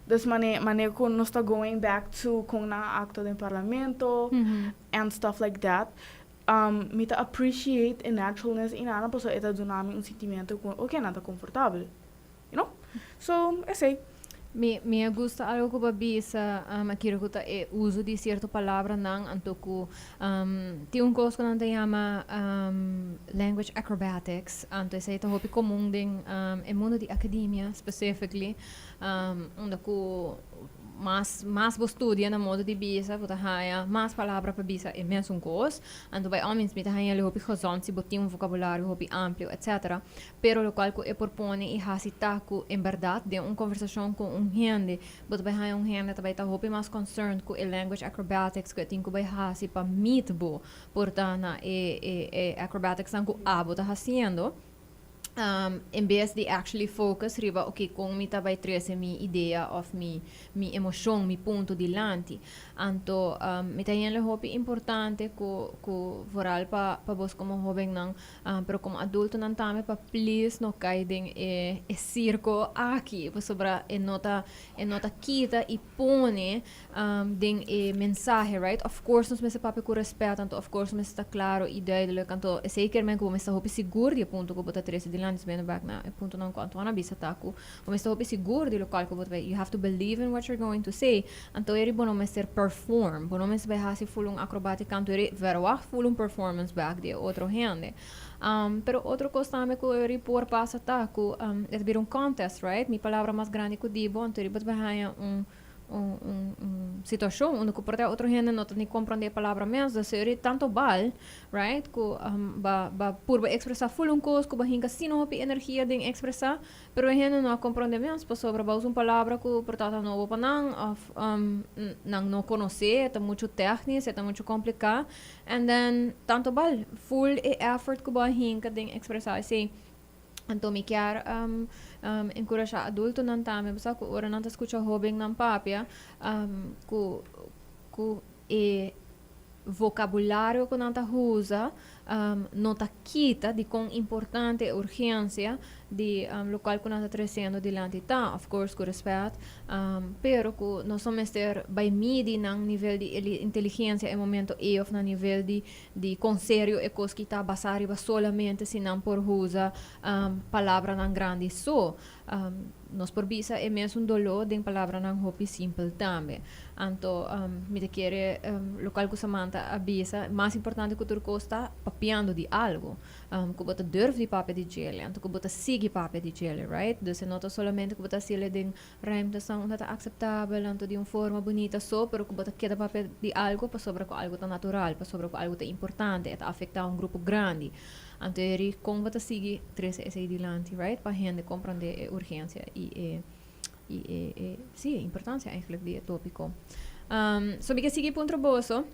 Dus mane ku nos ta going back to kon nan a aktua den parlamento and stuff like that. Mi ta appreciate e naturalness einan pasobra e ta duna mi un sintimento ku oké, nan ta comfortabel. So esei. Mi a gusta algo ku bo a bisa, akiro, ku ta e uso di sierto palabranan, anto ku tin un kos ku nan ta yama language acrobatics, anto esei ta hopi komun den e mundo di akademia specifically, unda ku mas bo studia, na modo di bisa, bo ta haya mas palabra pa bisa e mesun kos. Anto by all means mi ta haya hopi gezond si bo tin un vocabulario hopi amplio, etc. Pero lokual ku e por pone i hasi ta ku en bèrdat den un konversashon ku un hende, bo ta bai haña un hende ta bai ta hopi mas concerned ku e language acrobatics ku e tin ku bai hasi pa meet bo, por ta na e acrobatics nan ku abo ta hasiendo, en bes di actually focus riba ok, kon mi ta bai trese mi idea òf mi emoshon, mi punto dilanti. Anto mi ta hende hopi importante ku vooral pa bos komo hóbennan, pero komo adultonan tambe, pa please no kai den e sirko aki, pasobra e no ta kita i pone den e mensahe, right? Of course nos mester papia ku rèspèt, anto of course mester ta klaro i duidelijk, anto esei kier men ku bo mester hopi sigur di e punto ku bo ta trese dilanti. Bene back na e puntonan ku Antoine a bisa, ta ku bo mester hopi sigur di lokual ku bo ta bai. You have to believe in what you're going to say. Anto eri bo no mester perform, bo no mester bai hasi full un acrobatic, anto eri verwacht full un performance back di e otro hende. Pero otro kos tambe ku eri por pasa ta ku e ta bira un contest, right? Mi palabra mas grandi ku di bo. Anto eri bo ta bai haña un situashon unda ku por ta otro hende no ta ni komprondé e palabra mes, dus eri tanto bal, right, ku ba purba ekspresá full un kos ku ba hinka asina hopi energia den ekspresá, pero e hende no a komprondé mes pasobra bo a usa un palabra ku por ta ta nobo pa nan òf nan no konosé, e ta muchu tèknis, e ta muchu kompliká, and then tanto bal full e effort ku bo a hinka den ekspresá esei. Anto mi kier enkurashá adultonan tambe, bo sa, ku ora nan ta skucha hóbennan papia, ku e vokabulario ku nan ta usa no ta kita di kon importante e urgensia di lokual ku nan ta tresiendo dilanti ta, of course ku rèspèt, pero ku nos no mester bai midi nan nivel di inteligensia e momento ei òf nan nivel di kon serio e kos ki ta basá riba solamente si nan por usa palabranan grandi so. Nos por bisa e mesun doló den palabranan hopi simpel tambe. Anto mi ta kere lokual ku Samantha a bisa, mas importante ku tur kos ta papiando di algu ku bo ta durf di papia di djele, anto ku bo ta sigui papia di djele, right? Dus e no ta solamente ku bo ta hasiel den ruimtenan unda ta akseptabel, anto di un forma bunita so, pero ku bo ta keda papia di algu pasobra ku algu ta natural, pasobra ku algu ta importante, e ta afektá un grupo grandi. Anto eri kon bo ta sigui trese esei dilanti, right? Pa hende komprondé e urgensia i e Y e, e si, importancia eigenlijk di e topico. So mi ke sigui puntra boso.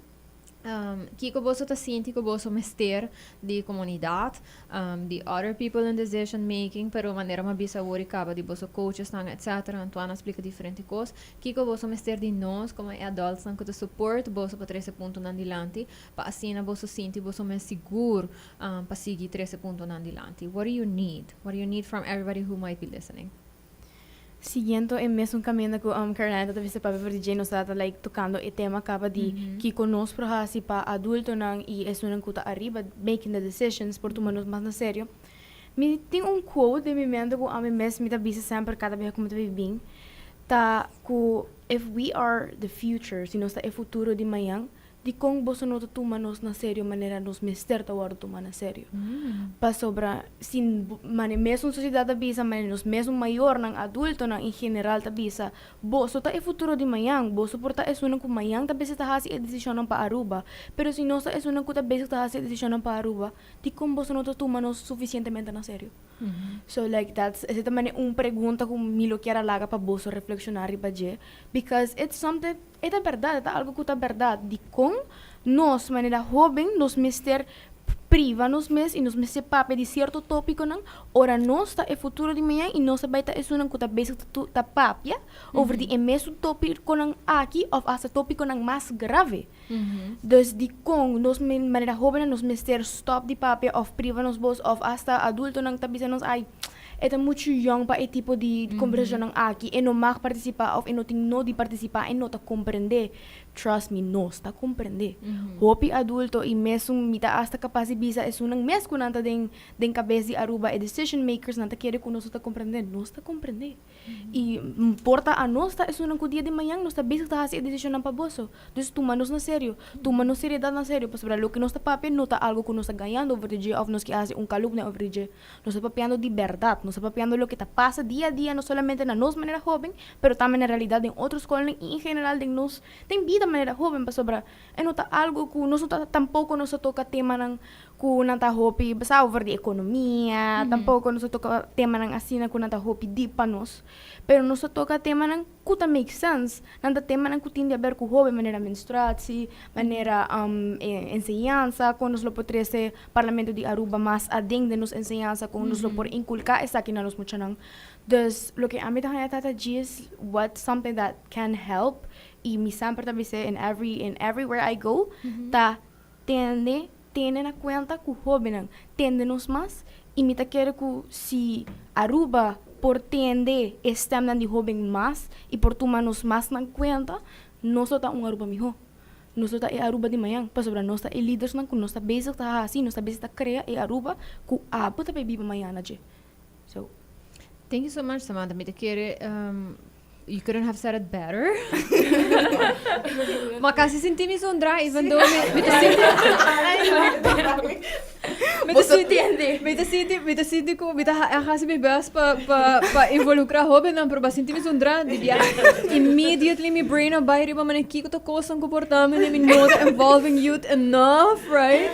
Kiko boso ta sinti ku boso mester di comunidad, di other people in decision making, pero manera m'a bisa awor y caba di boso coaches nan, etc. Antoine a splica diferente cos. Kiko boso mester di nos como e adults nan ku ta support boso pa trece puntonan dilanti, pa asina boso sinti boso mes sigur pa sigui trece puntonan dilanti? What do you need? What do you need from everybody who might be listening? Siguiendo e mesun caminda cu Caroline ta bisa papia for di dje, nos ta like tocando e tema caba di kico nos por haci pa adultonan y esunnan cu ta ariba making the decisions por tuma nos mas na serio. Mi tin un quote den mi mente cu ami mes mi ta bisa semper cada biaha cu mi ta bibi, ta cu if we are the future, si nos ta e futuro di mañan, Dikon boso no ta tuma nos na serio manera nos mester ta wòrdu tuma na serio? Pasobra si manera mesun sosiedat ta bisa, manera nos mesun mayornan, adultonan en general ta bisa, boso ta e futuro di mañan, boso por ta esunnan ku mañan ta bezig ta hasi e desishonnan pa Aruba. Pero si nos ta esunnan ku ta bezig ta hasi e desishonnan pa Aruba, dikon boso no ta tuma nos sufisientemente na serio? So like that's esei ta manera un pregunta ku mi lo kier a laga pa boso reflekshoná riba dje, because it's something. E ta bèrdat, e ta algu ku ta bèrdat. Dikon nos, manera hóben, nos mester priva nos mes i nos mester papia di sierto tópikonan ora nos ta e futuro di mañan i nos ta bai ta esunnan ku ta bezig ta papia over di e mesun tópikonan aki òf asta tópikonan mas grave. Dus dikon nos manera hóbennan nos mester stòp di papia òf priva nos bos òf asta adultonan ta bisa nos ai e ta muchu yòn pa e tipo di kombersashonnan aki, e no mag partisipá òf e no tin no di partisipá, e no ta komprendé. Trust me, nos ta komprendé. Hopi adulto i mesun mi ta asta kapas di bisa esunnan mes ku nan ta den den kabes di Aruba, e decision makers, nan ta kere ku nos no ta komprendé. Nos ta komprendé. I por ta anos ta esunnan ku dia di mañan nos ta bezig ta hasi e desishonnan pa boso. Dus tuma nos na serio. Tuma nos seriedat na serio pasobra loke nos ta papia no ta algu ku nos ta gañando over di dje òf nos ke hasi un kalumnia over di dje. Nos ta papiando di bèrdat. Nos ta papiando loke ta pasa dia a dia no solamente na nos manera hóben pero tambe na realidat den otro skolnan i en general den nos den bida manera hóben pasobra e no ta algu ku nos no ta tampoko nos ta toka temanan ku nan ta hopi sa over di ekonomia, tampoko nos ta toka temanan asina ku nan ta hopi dip pa nos, pero nos ta toka temanan ku ta make sense, nan ta temanan ku tin di aber ku hoben, manera menstruatie, manera enseñansa, kon nos lo por trese Parlamento di Aruba mas aden den nos enseñansa, kon nos lo por inkulká esaki na nos muchanan. Dus loke ami ta haña ta ta djis what something that can help i mi semper ta bis'é in every in everywhere I go ta tende tene na kuenta ku hóbennan tende nos mas i mi ta kere ku si Aruba por tende e stèmnan di hóben mas i por tuma nos mas na kuenta, nos lo ta un Aruba mihó. Nos lo ta e Aruba di mañan pasobra nos ta e lidersnan ku nos ta bezig ta hasi, nos ta bezig ta krea e Aruba ku abo ta bay biba mañan na dje. So. Thank you so much Samantha, mi ta kere you couldn't have said it better. Ma casi sinti mi zondra even though mi, mi ta sinti mi ta sinti mi ta sinti mi ta sinti ku mi ta hasi mi best pa pa pa involucra hobennan pero ba sinti mi zondra di bia immediately mi brain a bai riba mane kiko ta kosnan ku por ta mi mi no ta involving youth enough, right?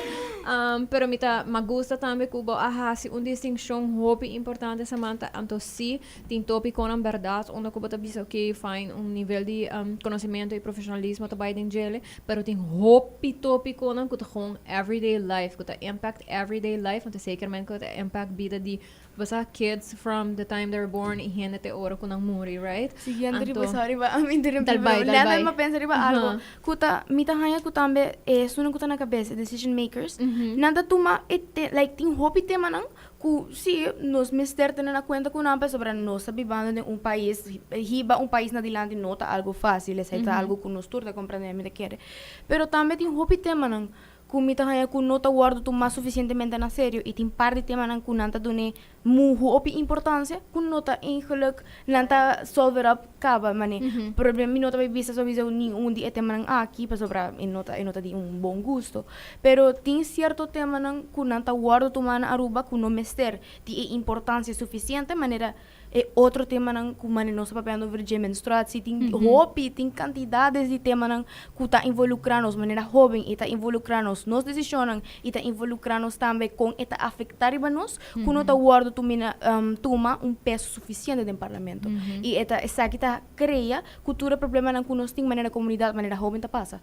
Pero mi ta ma gusta tambe ku bo a hasi un distinshon hopi importante Samantha anto si Tin tópikonan bèrdat unda ku bo ta bisa ok fine un nivel di konosementu i profeshonalismo ta bai den djele, pero tin hopi tópikonan ku ta gewoon everyday life, ku ta impact everyday life, anto sekermente ku ta impact bida di bo sa kids from the time they're born i hende te ora ku nan muri, right? Siguiendo riba, sorry pa mi interrumpí, pero net mi a pensa riba algo ku ta mi ta haña ku tambe esunnan ku ta na kabes, e decision makers, nan ta tuma e te like tin hopi temanan Ku si, nos mester tene na kuenta ku nan pasobra nos ta bibando den un pais, hiba un pais na dilanti no ta algu fásil, esei ta algu ku nos tur ta komprendé, mi ta kere. Pero tambe tin hopi temanan ku mi ta haña ku no ta wòrdu tumá sufisientemente na serio i tin par di temanan ku nan ta dun'é mu hopi importansia ku no ta eigenlijk nan ta solve it up kaba mane. Problema mi no ta bai bisa sowieso ningun di e temanan aki pasobra e no ta e no ta di un bon gusto. Pero tin cierto temanan cu nan ta wordo tuma na Aruba cu no mester di e importancia suficiente manera E otro temanan ku mane nos ta papiando over dje menstruatie, tin hopi, tin kantidades di temanan ku ta involukrá nos manera hóben i ta involukrá nos nos desishonnan i ta involukrá nos tambe kon e ta afektá riba nos ku no ta wòrdu tumina tuma un peso sufisiente den parlamento. I e ta esaki ta krea ku tur e problemanan ku nos tin manera komunidat, manera hóben ta pasa.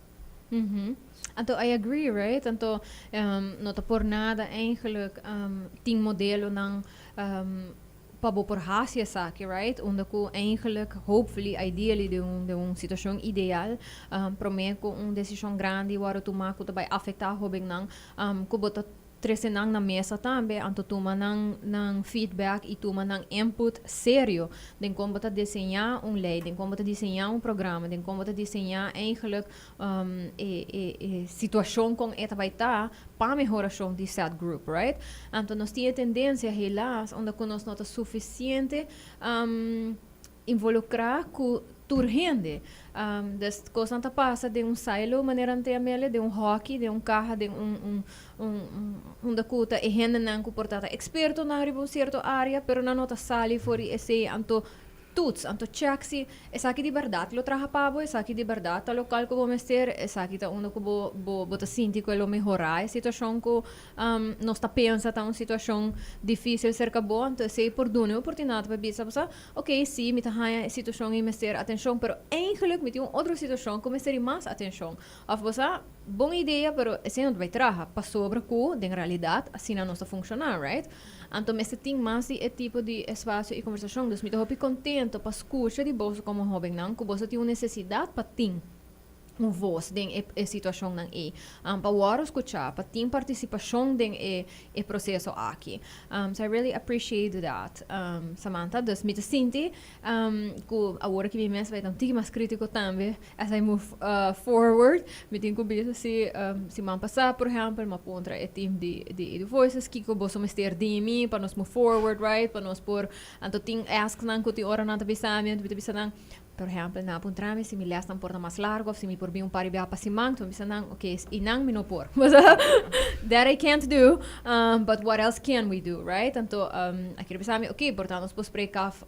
Anto I agree, right? Anto no ta por nada eigenlijk tin modelonan pa bo por hasi esaki, right? Unda ku eigenlijk, hopefully, ideally, den un situashon ideal, promé ku un desishon grandi wòrdu tumá ku ta bai afektá hóbennan, ku bo ta trese nan na mesa tambe, anto tuma nan feedback i tuma nan input serio den kon bo ta diseñá un lei, den kon bo ta diseñá un programa, den kon bo ta diseñá eigenlijk e situashon kon e ta bai ta pa mehorashon di said group, right? Anto nos tin e tendensia, helaas, unda ku nos no ta sufisiente involukrá ku tur hende. Dus kosnan ta pasa den un silo, manera nan ta yam'el, den un hòki, den un kaha, den un unda ku ta e hendenan ku por ta ta ekspertonan riba un sierto área, pero nan no ta sali for di esei. Anto toets, anto check si esaki di bèrdat lo traha pa bo, esaki di bèrdat ta lokal ku bo mester, esaki ta unda ku bo ta sinti ku e lo mehorá e situashon ku nos ta pensa ta un situashon difísil serka bo. Anto esei por duna e oportunidat pa bisa bo sa, ok, sí, mi ta haña e situashon ei mester atenshon, pero eigenlijk mi tin un otro situashon ku mester di mas atenshon. Òf bo sa, bon idea, pero esei no ta bai traha, pasobra ku den realidat asina nos ta funshoná, right? Anto mester tin mas di e tipo di espasio i kombersashon. Dus mi ta hopi kontento pa skucha di boso komo hóbennan ku boso tin un nesesidat pa tin un vos den e situashonnan ei, pa wòrdu skuchá, pa tin partisipashon den e proseso aki. So I really appreciate that, Samantha. Dus mi ta sinti ku awor aki mi mes bai ta un tiki mas krítiko tambe as I move forward. Mi tin ku bisa si siman pasá, por ehèmpel, mi a puntra e team di Edu Voices kiko boso mester di mi pa nos move forward, right? Pa nos por, anto tin asksnan ku tin ora nan ta bisa mi, anto mi ta bisa nan, Por ehèmpel, nan a puntra mi si mi lèsnan por ta mas largu òf si mi por bin un par di biaha pa siman. Mi bisa nan, ok, i nan mi no por. That I can't do, but what else can we do, right? Anto, a kere bisa mi, ok, por ta nos por spreek af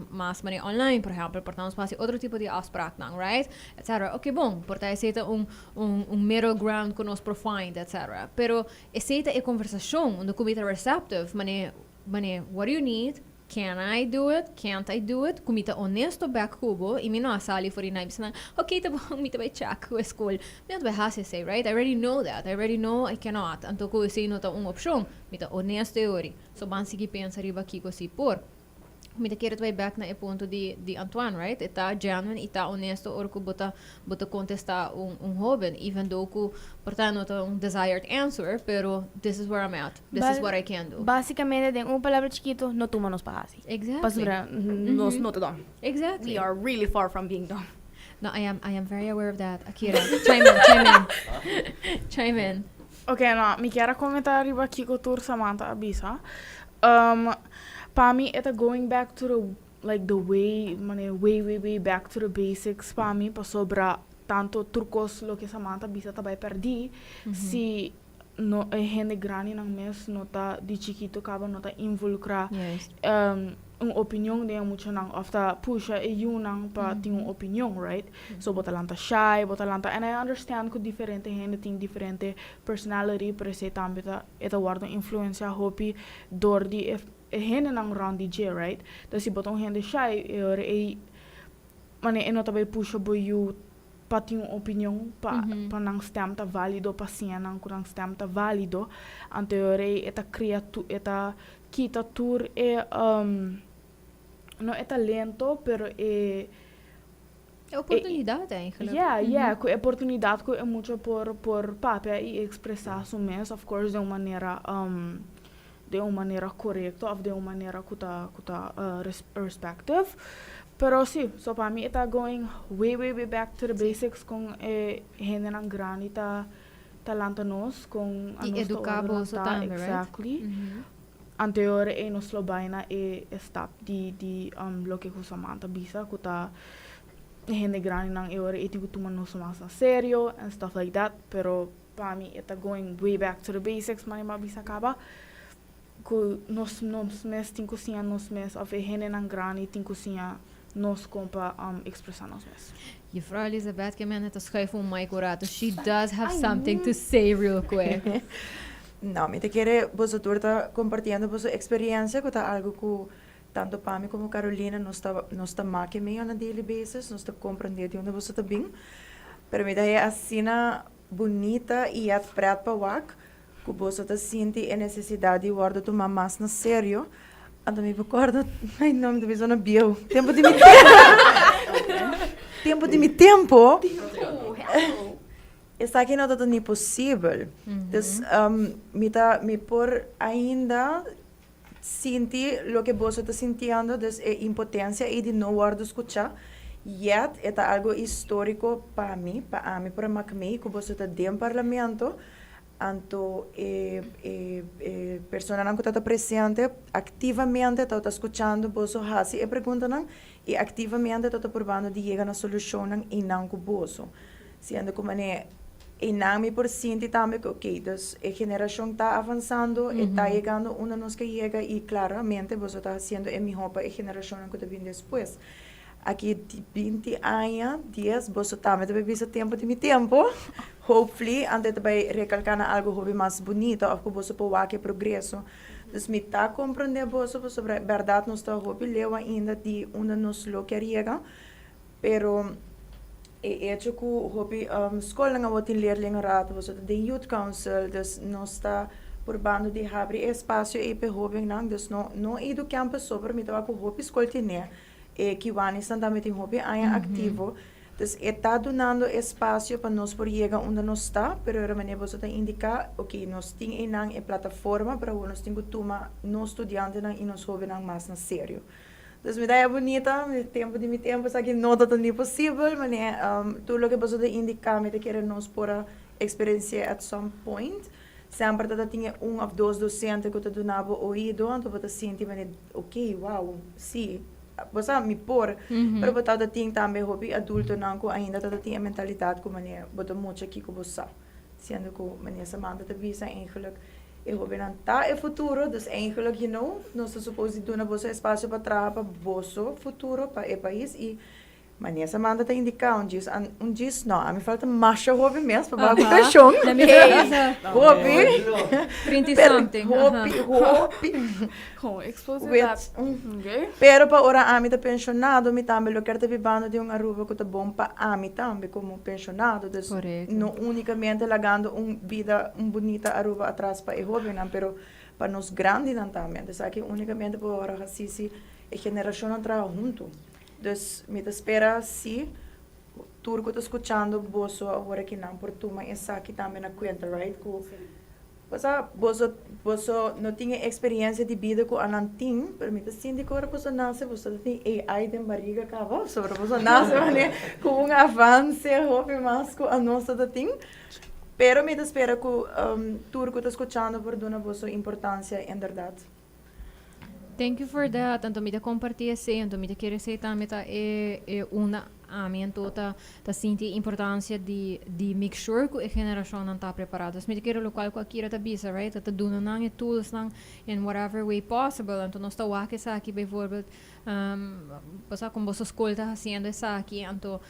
mas manera online, por ehèmpel, por ta nos por hasi otro tipo di afspraaknan, right? Etcetera. Ok, bon, por ta esei ta un un middle ground ku nos por find, etcetera. Pero esei ta e konversashon unda ku mi ta receptive, manera, what do you need? Can I do it? Can't I do it? Ku mi ta honesto bek ku bo i mi no a sali for di nai bisa nan, ok ta bon, mi ta bai check ku e skol. Mi no ta bai hasi esei, right? I already know that. I already know I cannot. Anto ku esei no ta un opshon. Mi ta honesto e ori. So ban sigui pensa riba kiko si por. Mi ta kere ta bai bek na e punto di Antoine, right? E ta genuine i ta honesto ora ku bo ta bo ta contesta un hoben, even though cu por ta no ta un desired answer, pero this is where I'm at, this is what I can do. Basicamente, den un palabra chikito, no tuma nos pa haci. Exactly. Pasobra nos no ta dom. Exactly. We are really far from being dumb. No, I am very aware of that. Akira, chime in, chime in. Chime in. Ok, no, mi kier a comenta riba kico tur Samantha a bisa. Pa mi, e ta going back to the like the way, manera way, way, way back to the basics pa mi, pasobra tanto tur cos loke Samantha bisa ta bai perdi si no e hende grandinan mes no ta di chikito caba no ta involucra un opinion den e muchanan of ta pusha e yunan pa tin un opinion, right? So bo ta lanta shy, bo ta lanta, and I understand cu diferente hende tin diferente personality, pero esey tambe ta e ta wordo influencia hopi door di e e hendenan rond di dje, right? Entonces si bo ta un hende shy, e ora ei manera e no ta bay pusha bo yu pa tin un opinion, pa nan stem ta valido, pa siña nan cu nan stem ta valido. Anto e ora ei e ta cria tu, e ta kita tur e no e talento, pero e E oportunidad eigenlijk. Yeah, cu e oportunidad cu e mucha por papia y expresa su mes, of course den un manera corecto of den un manera cu ta respective. Pero si, so pa mi e ta going way, way, way back to the basics con e hendenan grandi ta lanta nos, con Y educa boso tambe, right? Exactly. Anto e nos lo bay na e stap di loke cu Samantha bisa, cu ta hende grandinan e ora e tin cu tuma nos mas na serio and stuff like that. Pero pa mi e ta going way back to the basics, manera mi a bisa caba. Ku nos nos mes tin ku siña nos mes òf e hendenan grandi tin ku siña nos kon pa ekspresá nos mes. Juffrouw Elizabeth ke mende ta schuif un mic un rato. She does have something to say real quick. No, mi ta kere boso tur ta compartiendo boso experiencia cu ta algo cu tanto pa mi como Carolina nos ta nos ta make mee on a daily basis, nos ta comprende di unda boso ta bin. Pero mi ta haya asina bunita y yet pret pa wak cu boso ta sinti e necesidad di wordo tuma mas na serio, anto mi por corda, ay no, mi ta bisa na bieu, tempo di mi tempo di mi tempo, esaki no tabata ni posibel, dus mi ta, mi por ainda sinti loke boso ta sintiendo, dus e impotencia ey di no wordo scucha, yet e ta algo historico pa mi, pa ami por a mak mey cu boso ta den parlamento, anto e e e personanan cu ta ta presente activamente ta ta scuchando boso haci e preguntanan y activamente ta ta purbando di yega na solucionnan eynan cu boso. Siendo cu mane eynan mi por sinti tambe cu ok, dus e generacion ta avansando, e ta yegando unda nos ke yega y claramente boso ta haciendo e miho pa e generacionnan cu ta bin despues. Aki 20 aña, 10, boso tambe ta bay bisa tempo di mi tempo, hopefully, anto e ta bay recalca na algo hopi mas bunito of cu boso por wak e progreso. Dus mi ta comprende boso pasobra berdad nos ta hopi leu ainda di unda nos lo kier yega, pero e hecho cu hopi scolnan awor tin leerlingenraad, boso ta den youth council, dus nos ta purbando di habri e espacio ey pa e hobennan, dus no no Edu Campus so, pero mi ta wak cu hopi scol tene, e Kiwanisnan tambe tin hopi aña activo, dus e ta dunando espacio pa nos por yega unda nos ta, pero e ora manera boso ta indica, ok, nos tin eynan e plataforma, pero awor nos tin cu tuma nos studiantenan y nos hobennan mas na serio. Dus mi ta haya bunita, mi tempo di mi tempo esaki no ta ni posibel, mane tur loke boso ta indica mi ta kere nos por a experiencia at some point. Semper ta ta tin e un of dos docente cu ta duna bo oido, anto bo ta sinti mane ok, wow, si, bo sa mi por, pero bo ta ta tin tambe hopi adultonan cu ainda ta ta tin e mentalidad cu mane bo ta mucha kico bo sa. Siendo cu meneer Samantha ta bisa eigenlijk e hobennan ta e futuro, dus eigenlijk you know, nos ta suppose di duna boso espacio pa traha pa boso futuro, pa e pais y meneer Samantha ta indica un djis, un djis no, a mi falta masha hopi mes pa baha cu pensioen, hopi, 30 something, hopi, hopi. Gewoon expose dat. Okay. Pero pa ora ami ta pensionado, mi tambe lo kier ta bibando den un Aruba cu ta bon pa ami tambe como pensionado. Dus Correcto. no unicamente lagando un bida, un bunita Aruba atras pa e hobennan, pero pa nos grandinan tambe. Anto esaki unicamente por ora haci si e generacionnan traha hunto. Dus mi ta spera si tur cu ta scuchando boso awor aki nan por tuma esaki tambe na cuenta, right? Cu Pasobra boso, boso no tin e experiencia di bida cu anan tin, pero mi ta sinti cu ora boso nace boso ta tin AI den bariga caba, pasobra boso nace manera cu un avance hopi mas cu anos ta tin. Pero mi ta spera cu tur cu ta scuchando por duna boso importancia inderdaad. Thank you for that. Anto mi ta comparti esey, anto mi ta kere esey tambe ta e e unda ami anto ta ta sinti e importancia di di make sure cu e generacionnan ta prepara. Dus mi ta kere locual cu Akira ta bisa, right? Ta ta duna nan e toolsnan in whatever way possible. Anto nos ta wak esaki bijvoorbeeld, bo sa con boso school ta haciendo esaki, anto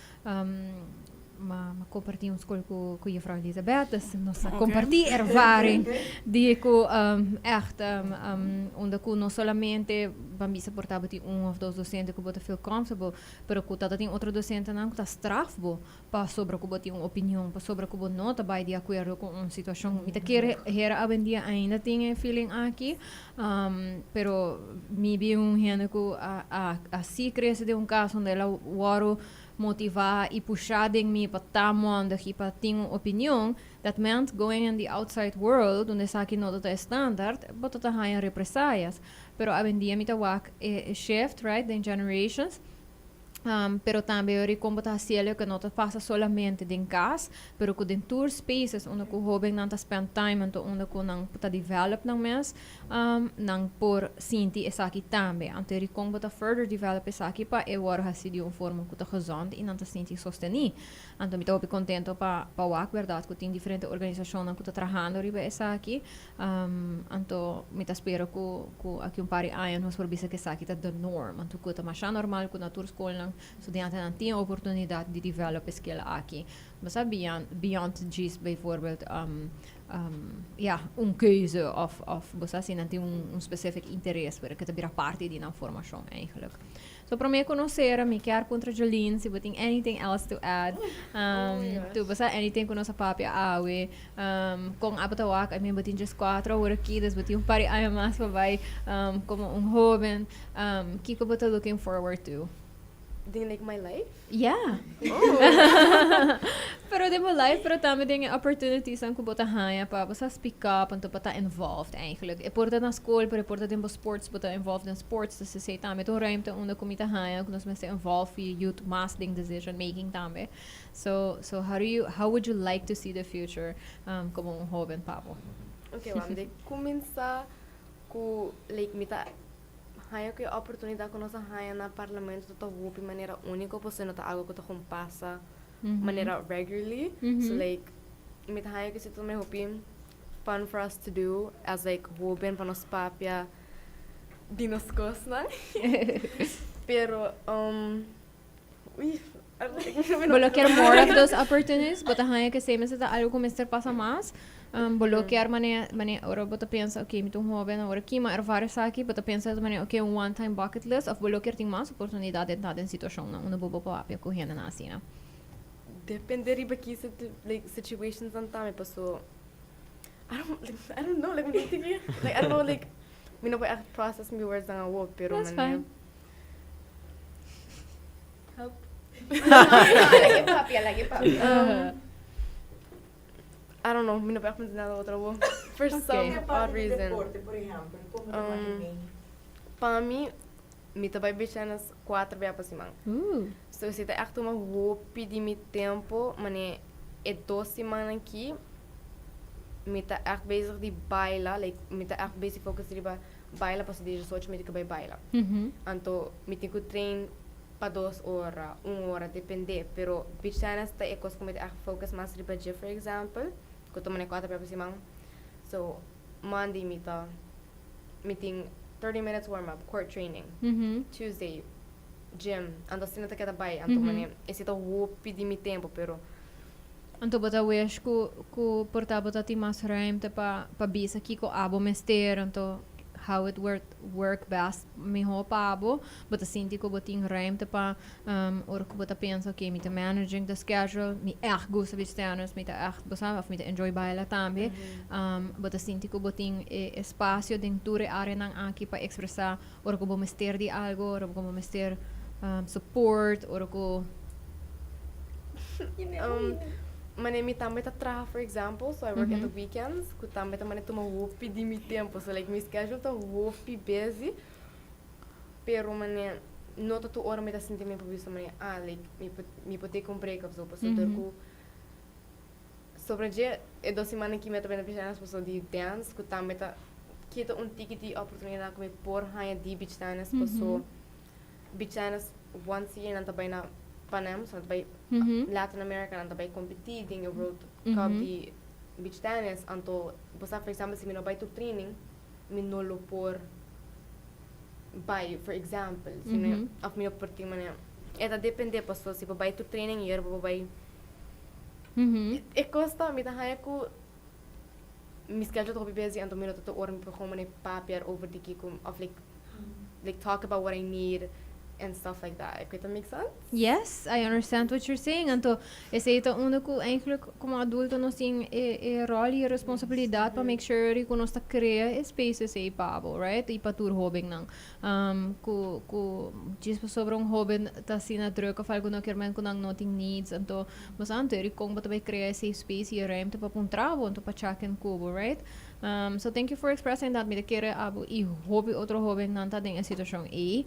Ma ma comparti un school cu cu juffrouw Elisabeth, dus nos a comparti ervaring di cu echt unda cu no solamente ban bisa por tabatin un of dos docente cu bo ta feel comfortable, pero cu tabatin otro docentenan cu ta straf bo pasobra cu bo tin un opinion, pasobra cu bo no ta bay di acuerdo cu un situacion. Mi ta kere hera awendia ainda tin e feeling aki, pero mi bin un hende cu a a a si crece den un cas unda el a wòrdu motivá i pushá den mi pa ta mondig i pa tin un opinion, that meant going in the outside world, unda esaki no ta ta e standaard, bo ta ta haña represayas. Pero awendia mi ta wak e shift, right, den generations. Pero tambe ori con bo ta hacielo cu no ta pasa solamente den cas, pero cu den tur spaces unda cu hobennan ta spend time anto unda cu nan ta develop nan mes, nan por sinti esaki tambe. Anto ori con bo ta further develop esaki pa e worde haci di un forma cu ta gezond y nan ta sinti sosteni. Anto mi ta hopi contento pa wak berdad cu tin diferente organisacionnan cu ta trahando riba esaki. Anto mi ta spera cu aki un par di aña nos por bisa cu esaki ta the norm. Anto cu ta masha normal cu na tur scolnan studiantenan tin e oportunidad di develop e skill aki. Bo sa beyond beyond djis bijvoorbeeld ya un keuze of bo sa si nan tin un specific interes pero cu ta bira parti di nan formacion eigenlijk. So prome cu nos cera mi kier puntra Jolene si bo tin anything else to add. Tu bo sa anything cu nos a papia awe. Con abo ta wak? I mean bo tin djes cuatro awor aki dus bo tin un par di aña mas pa bay como un hoben. Kico bo ta looking forward to? Den like my life? Yeah. Oh. Pero den bo life, pero tambe den e opportunities-nan ku bo ta haña pa bo sa speak up anto pa ta involved eigenlijk. E por ta na skol, pero e por ta den bo sports, bo ta involved den sports, dus esei tambe ta un ruimte unda ku mi ta haña ku nos mester involve e youth mas den decision making tambe. So, how do you, how would you like to see the future komo un hoben pa bo? Okay, wam de kuminsá ku like mi ta Haña ku e oportunidat ku nos a haña na Parlamento ta hopi manera úniko pasobra no ta algu ku ta kon pasa manera regularly. So like mi ta haña ku esei ta tambe hopi fun for us to do as like hoben pa nos papia di nos kosnan. Pero ui Bo lo kier more of those opportunities? Bo ta haña ku esei mester ta algu ku mester pasa mas? Bo lo kier mane mane ora bo ta pensa ok mi ta un hoben awor aki mi a ervaar esaki bo ta pensa mane ok un one time bucket list of bo lo kier tin mas oportunidat den ta den situacionnan unda bo bo papia ku hendenan asina? Depende riba ki like situations nan ta mi paso I don't like I don't know like mi no tin like I don't know like mi no por echt process mi words nan awor pero That's fine. Help. Lag'e papia, lag'e papia. I don't know, mi no por echt pensa nada otro awor. For some odd reason. Deporte, por ehempel, como ta um, Pa mi, mi ta bai beach tennis cuatro bia pa siman. So esei ta echt tuma hopi di mi tempo, mane e dos simannan aki mi ta echt bezig di baila, like mi ta echt bezig focus riba baila pasobra di diesocho mi tin ku bai baila. Anto mi tin ku train pa dos ora, un ora, depende, pero beach tennis ta e kos ku mi ta echt focus mas riba dje, for example, ku ta mane kuater bia pa siman. So Monday mi ta mi tin 30 minutes warm up, court training. Tuesday gym, anto asina ta keda bai, anto mane esei ta hopi di mi tempo, pero. Anto bo ta wish ku por ta bo ta tin mas ruimte pa bisa kiko abo mester, anto how it would work best miho pa abo. Bo ta sinti ku bo tin ruimte pa ora ku bo ta pensa ok mi ta managing the schedule, mi ègt gusta beach tennis, mi ta ègt bo sa of mi ta enjoy baila tambe. Bo ta sinti ku bo tin e espasio den tur e areanan aki pa ekspresá ora ku bo mester di algo, ora ku bo mester support, ora ku. Mane mi tambe ta traha for example, so I work at the weekends, ku tambe ta mane tuma hopi di mi tempo. So like mi schedule ta hopi busy, pero mane no ta tur ora mi ta sinti mi por bisa mane ah like mi por mi por take un break of so, pasobra dor ku sobre dje e dos simannan ki mi a ta bini pisha pasobra di dance ku tambe ta kita un tiki di oportunidad ku mi por haña di beach tennis paso beach tennis once a year nan ta bai na Pan Am, so nan ta bai Latin America, nan ta bai competi den e World Cup di beach tennis, anto bo sa for example si mi no bai tur training mi no lo por bai for example, si mi of mi no por tin manera, e ta depende paso si bo bai tur training y ora bo bai e cos ta mi ta haya cu mi schedule ta hopi busy anto mi no ta tur ora mi por gewoon manera papia over di kico of like like talk about what I need and stuff like that. Ik weet dat make sense? Yes, I understand what you're saying. Anto, esei ta unda ku eigenlijk komo adulto nos tin e, e rol i e responsabilidat pa make sure ku nos ta krea e spaces ei pa bo, right? I pa tur hobennan. Ku, ku djis pasobra un hoben ta asina druk of algu no kier men ku nan no tin needs. Anto, bo sa anto eri kon bo ta bai krea e safe space i e ruimte pa puntra bo, anto pa check in ku bo, right? So thank you for expressing that. Mi ta kere abo y hopi otro hobennan ta den e situacion ey.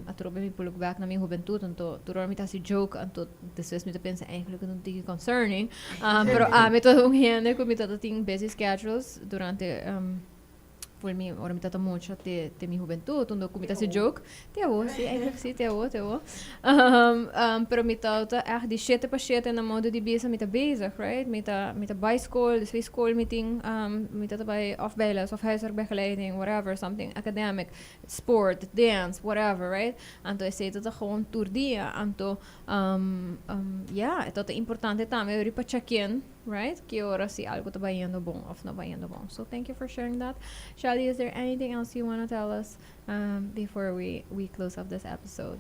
Atrobe mi por look back na mi hubentud, anto tur ora mi ta haci joke, anto despues mi ta pensa eigenlijk het un tiki concerning. Pero ami ta un hende cu mi ta tin busy schedules durante Voor mi, ora mi tata mucha te, te mi hubentud, unda ku mi ta hasi joke. Te awo, si, eigenlijk si, te awo, te awo. Pero mi tata echt di shete pa shete na modo di bisa mi ta bezig, right? Mi ta, mi ta bai skol, despues skol mi tin, mi tata bai of bijles of huiswerkbegeleiding, whatever, something academic, sport, dance, whatever, right? Anto esei ta ta gewoon tur dia. Anto, ya, e ta importante tambe ori pa check in. Right? Ki ora si algo ta bayendo bon of no bayendo bon. So thank you for sharing that. Shelly, is there anything else you want to tell us before we close up this episode?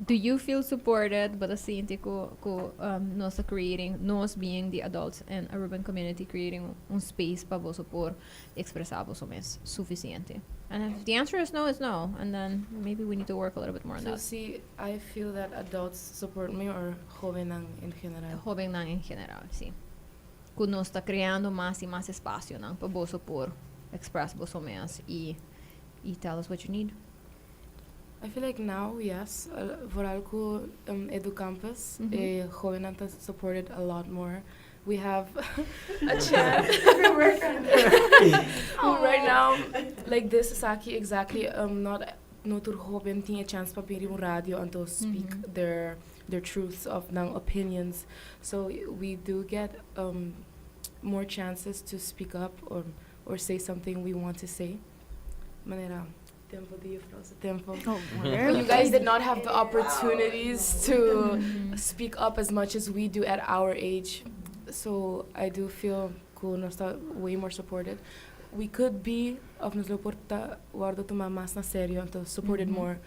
Do you feel supported? Bo ta sinti cu nos ta creating, nos being the adults in Aruban community, creating un space pa boso por expresa boso mes suficiente? And if the answer is no, it's no. And then maybe we need to work a little bit more on So that. si I feel that adults support me or hobennan en general? Hobennan en general, si. Cu nos ta creando mas y mas espacionan pa boso por express boso mes y tell us what you need. I feel like now, yes. Vooral cu Edu Campus, e hobennan ta supported a lot more. We have a chance. Right now, like this esaki exactly, not no tur hoben tin e chance pa bin riba un radio anto speak their truths of nan opinions. So we do get more chances to speak up or say something we want to say. Manera tempo di juffrouw su tempo. You guys did not have the opportunities to speak up as much as we do at our age. So I do feel cu nos ta way more supported. We could be, of nos lo por ta wordo tuma mas na serio, anto supported more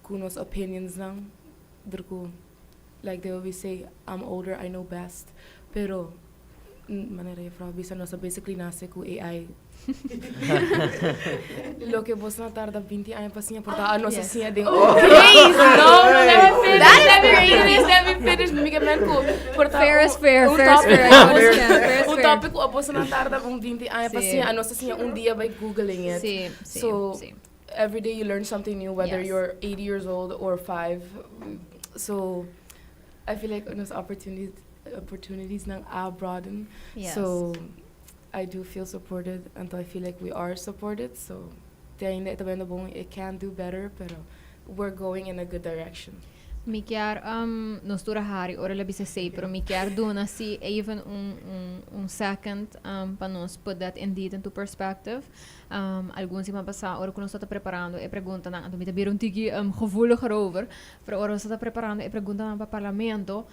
cu nos opinions nan. Door cu, like they always say, "I'm older, I know best." Pero, manera juffrouw bisa, nos a basically nace cu AI. Loke boso a tarda 20 aña pa siña, por ta nos a siña den Please, No, let me finish, let me finish, let me finish. Mi ke men cu por ta Fair is fair, un fair is topic fair. I understand. Fair is un fair. topic cu boso a tarda un 20 aña pa siña, nos a siña un dia by googling it. So, every day you learn something new, whether you're 80 years old or 5. So, I feel like those opportunities now are broadened. So, I do feel supported and I feel like we are supported. So, te ainda ta bayendo bon, it can do better, pero we're going in a good direction. Mi kier, nos tur a hari ora el a bisa esey, pero mi kier duna si even un second pa nos put that indeed into perspective. Algun siman pasa ora cu nos ta preparando e preguntanan, anto mi ta bira un tiki gevoelig erover, pero ora nos ta preparando e preguntanan pa parlamento,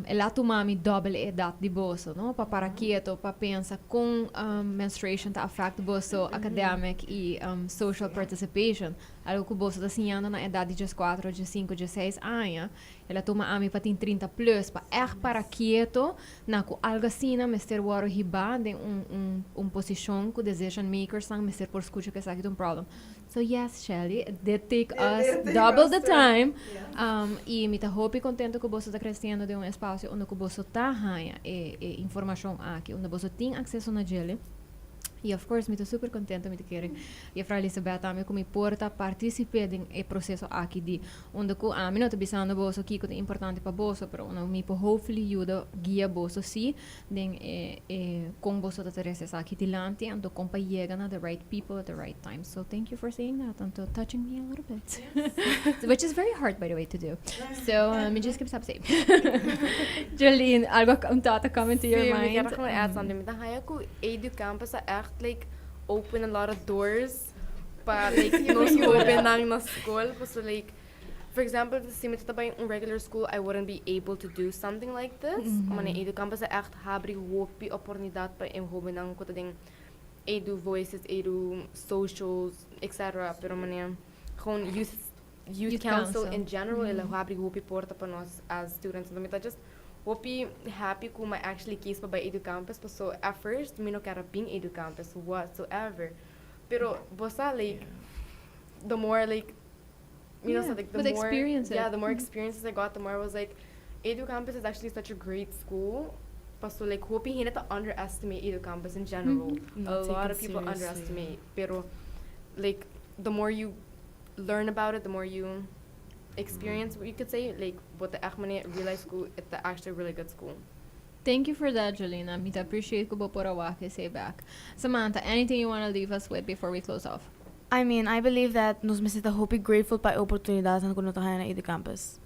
el a tuma mi dobbel e edad di boso, no? Pa para kieto, pa pensa con menstruation ta affect boso academic y social participation. Algo cu boso ta siñando na edad di 14, 15, 16 aña. El a tuma ami pa tin 30 plus, pa echt para kieto na cu algo asina mester worde hiba den un posicion cu decision makers nan mester por scucha cu esaki ta un problem. So yes, Shelly, it did take us did take double us the time. time. Y mi ta hopi contento cu boso ta creciendo den un espacio unda cu boso ta haya e informacion aki, unda boso tin acceso na djele. Y of course mi ta super contento, mi ta kere Juffrouw Elizabeth tambe cu mi por ta participe den e proceso aki di unda cu ami no ta bisando boso kico ta importante pa boso, pero unda mi por hopefully yuda guia boso si den e con boso ta trece esaki dilanti, anto con pa yega na the right people at the right time. So thank you for saying that, anto touching me a little bit. Which is very hard, by the way, to do. So mi just keep stop saying. Jolene, algo un thought come into your Si, mi mind? kier gewoon add something. Mi ta haya cu Edu Campus a echt like open a lot of doors pa like nos hobennan na school. Paso like, for example, si mi tabata bay un regular school, I wouldn't be able to do something like this. Maar na Edu Campus a echt habri hopi oportunidad pa e hobennan cu ta den Edu Voices, Edu Socials, etc. Pero manera gewoon youth Youth council council. in general, el a habri hopi porta pa nos as students. Anto mi ta just hopi happy cu mi actually kies pa bay Edu Campus, paso at first mi no kier a bin Edu Campus whatsoever. Pero bo sa, like, the more like so like the but more experience it. Yeah, the more experiences I got, the more I was like, Edu Campus is actually such a great school. Paso like hopi hende ta underestimate Edu Campus in general. A Not lot taken of people seriously. Underestimate. Pero like the more you learn about it, the more you experience what you could say, like bo ta echt manera realize ku it's actually a really good school. Thank you for that, Jolina. Mi ta appreciate ku bo por a wak esei back. Samantha, anything you want to leave us with before we close off? I mean, I believe that nos mester ta hopi grateful pa e oportunidadnan ku nos ta haña na Edu Campus.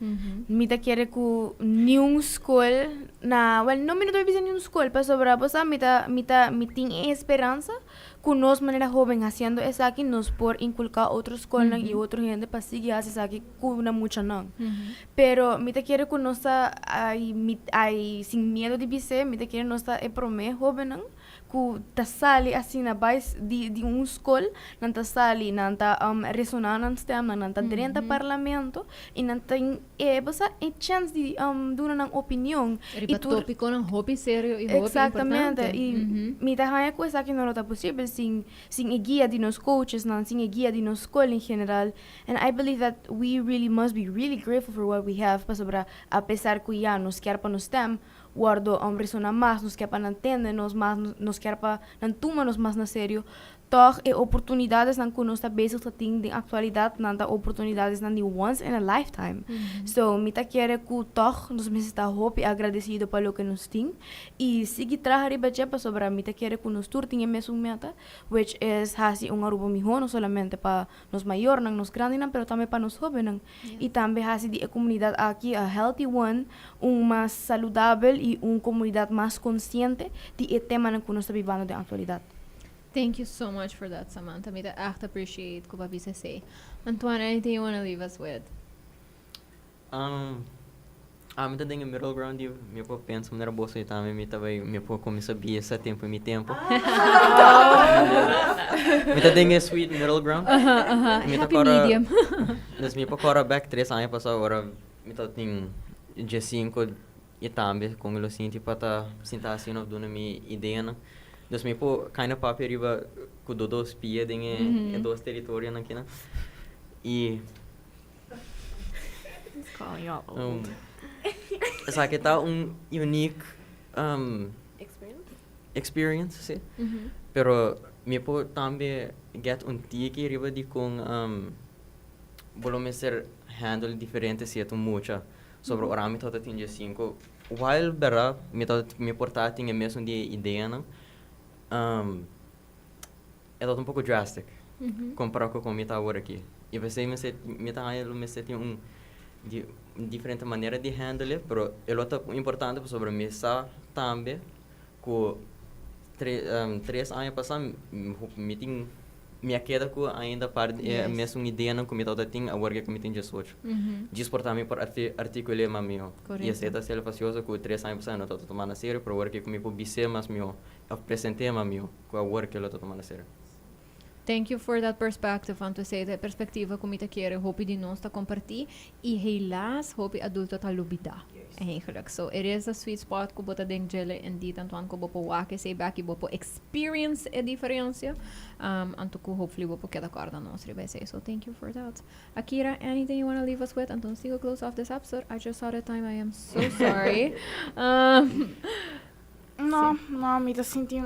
Mi ta kere ku niun skol na, well, no mi no ta bisa niun skol pasobra bo sa mi ta mi ta mi tin e esperansa ku nos manera hoben hasiendo esaki nos por inkulká otro skolnan i otro hende pa sigui hasi esaki ku nan muchanan. Pero mi ta kere ku nos ta ai mi ai sin miedo di bis'é mi ta kere nos ta e promé hobennan ku ta sali asina bai di di un skol, nan ta sali, nan ta resoná nan stemnan, nan ta drenta parlamento i nan tin e bo sa e chèns di duna nan opinion. Riba tópikonan hopi serio i hopi Eksaktamente. Importante. I mi ta haña ku esaki no lo ta posibel sin sin e guia di nos coachesnan, sin e guia di nos skol en general. And I believe that we really must be really grateful for what we have pasobra apesar ku ya nos kier pa nos stem wòrdu resoná mas, nos kier pa nan tende nos mas, nos kier pa nan tuma nos mas na serio. Tòg e oportunidadesnan ku nos ta bezig ta tin den aktualidat nan ta oportunidadesnan di once in a lifetime. So mi ta kere ku tòg nos mester ta hopi agradesido pa loke nos tin i sigui traha riba dje pasobra mi ta kere ku nos tur tin e mesun meta, which is hasi un Aruba mihó no solamente pa nos mayornan, nos grandinan, pero tambe pa nos hóbennan. I tambe hasi di e komunidat aki a healthy one, un mas saludabel i un komunidat mas konsiente di e temanan ku nos ta bibando den aktualidat. Thank you so much for that, Samantha. Mi ta echt appreciate ku bo a bisa esei. Antoine, anything you wanna leave us with? Ami ta den e middle ground di mi por pensa manera boso i tambe mi ta bai mi por kuminsá bisa tempu i mi tempu. Mi ta den e sweet middle ground. Aha, Mi ta happy kòrda medium. Dus mi por kòrda bèk 3 aña pasá ora mi tabatin 15 i tambe kon lo sinti pa ta sinta asina òf duna mi ideanan. Dus mi por kind of papia riba ku dos pia den e dos teritorionan akinan. I He's calling y'all old. Esaki ta un unique Experience? Experience, si. Pero mi por tambe get un tiki riba di con bo lo mester handle diferente cierto mucha. Sobre ora mi tabata tin 15, while berdad mi tabata mi por ta tin e mesun di e ideanan, e tabata un poco drastic compara cu con mi ta awor aki. Y p'esey mester mi ta haña lo mester tin un di diferente manera di handle e, pero e lo ta importante pasobra mi sa tambe cu 3 aña pasa mi tin mi a keda cu ainda par di e mesun ideanan cu mi tabata tin awor cu mi tin 18. Djis por ta mi por articul'e mas miho. Y esey ta ser facioso cu 3 aña pasa no tabata tuma na serio, pero awor cu mi por bis'e mas miho of present'e mas miho cu awor cu lo ta tuma na serio. Thank you for that perspective, anto esei ta e perspectiva cu mi ta kere hopi di nos ta comparti y helaas hopi adulto ta lubida eigenlijk. So it is a sweet spot cu bo ta den djele indeed, Antoine, cu bo por wak esei bek y bo por experience e diferencia, anto cu hopefully bo por keda corda nos riba esei. So thank you for that. Akira, anything you wanna leave us with? Anto sigo close off this episode. I just saw the time, I am so sorry. No, mi ta sinti,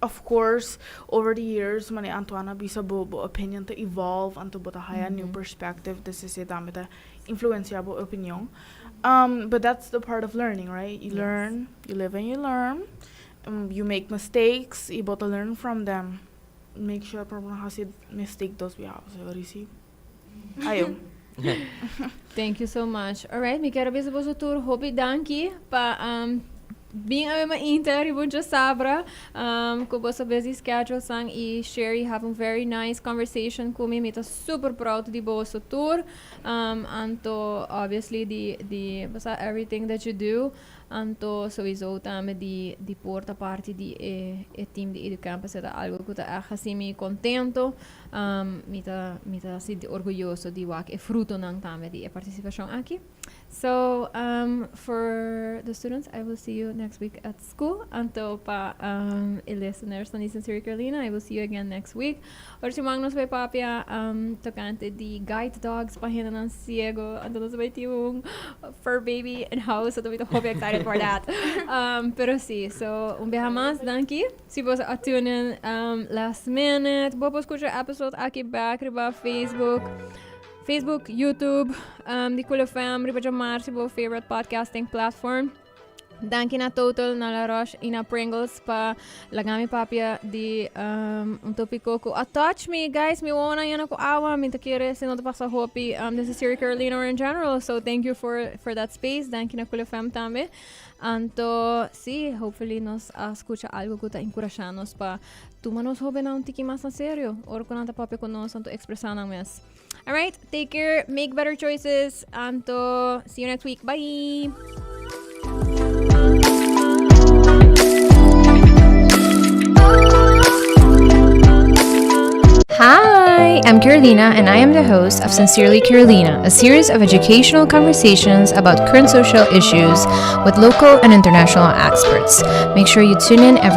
of course, over the years, manera Antoine a bisa, bo opinion ta evolve, anto bo ta haya new perspective, dus esei tambe ta influencia bo opinion. But that's the part of learning, right? You learn, you live and you learn. You make mistakes y bo ta learn from them. Make sure pa bo no hasi mistake dos biaha, pasobra risi. Ayo. Thank you so much. Alright, mi kier bisa boso tur hopi danki pa bin awe mainta riba un djasabra cu boso busy schedule san y share y have un very nice conversation cu mi. Mi ta super proud di boso tur. Anto obviously di bosa everything that you do. Anto sowieso tambe di por ta parti di e team di EduCampus e ta algo cu ta echt haci mi contento. Mi ta sinti orguyoso di wak e frutonan tambe di e participacion aki. So for the students, I will see you next week at school. Anto pa e listeners na Sincere Carolina, I will see you again next week. Otro siman nos bay papia tocante di guide dogs pa hendenan ciego. Anto nos bay tin un fur baby in house. Anto mi ta hopi excited. excited for that. Pero si, so un biaha mas, danki. Si bo a tune in last minute, bo por scucha episode aki back riba Facebook, YouTube, di Cool FM, riba djamars, bo favorite podcasting platform. Danki na Total, na La Roche y na Pringles pa laga mi papia di un topico cu a touch me, guys. Mi wowo nan yena cu awa, mi ta kere si no ta pasa hopi. This is Siri Carolina or in general, so thank you for that space. Danki na Cool FM tambe. Anto, si, hopefully nos a scucha algo cu ta encurasha nos pa tuma nos hobennan un tiki mas na serio. Ora cu nan ta papia cu nos, anto expresa nan mes. All right, take care, make better choices. Anto, see you next week. Bye. Hi, I'm Carolina, and I am the host of Sincerely Carolina, a series of educational conversations about current social issues with local and international experts. Make sure you tune in every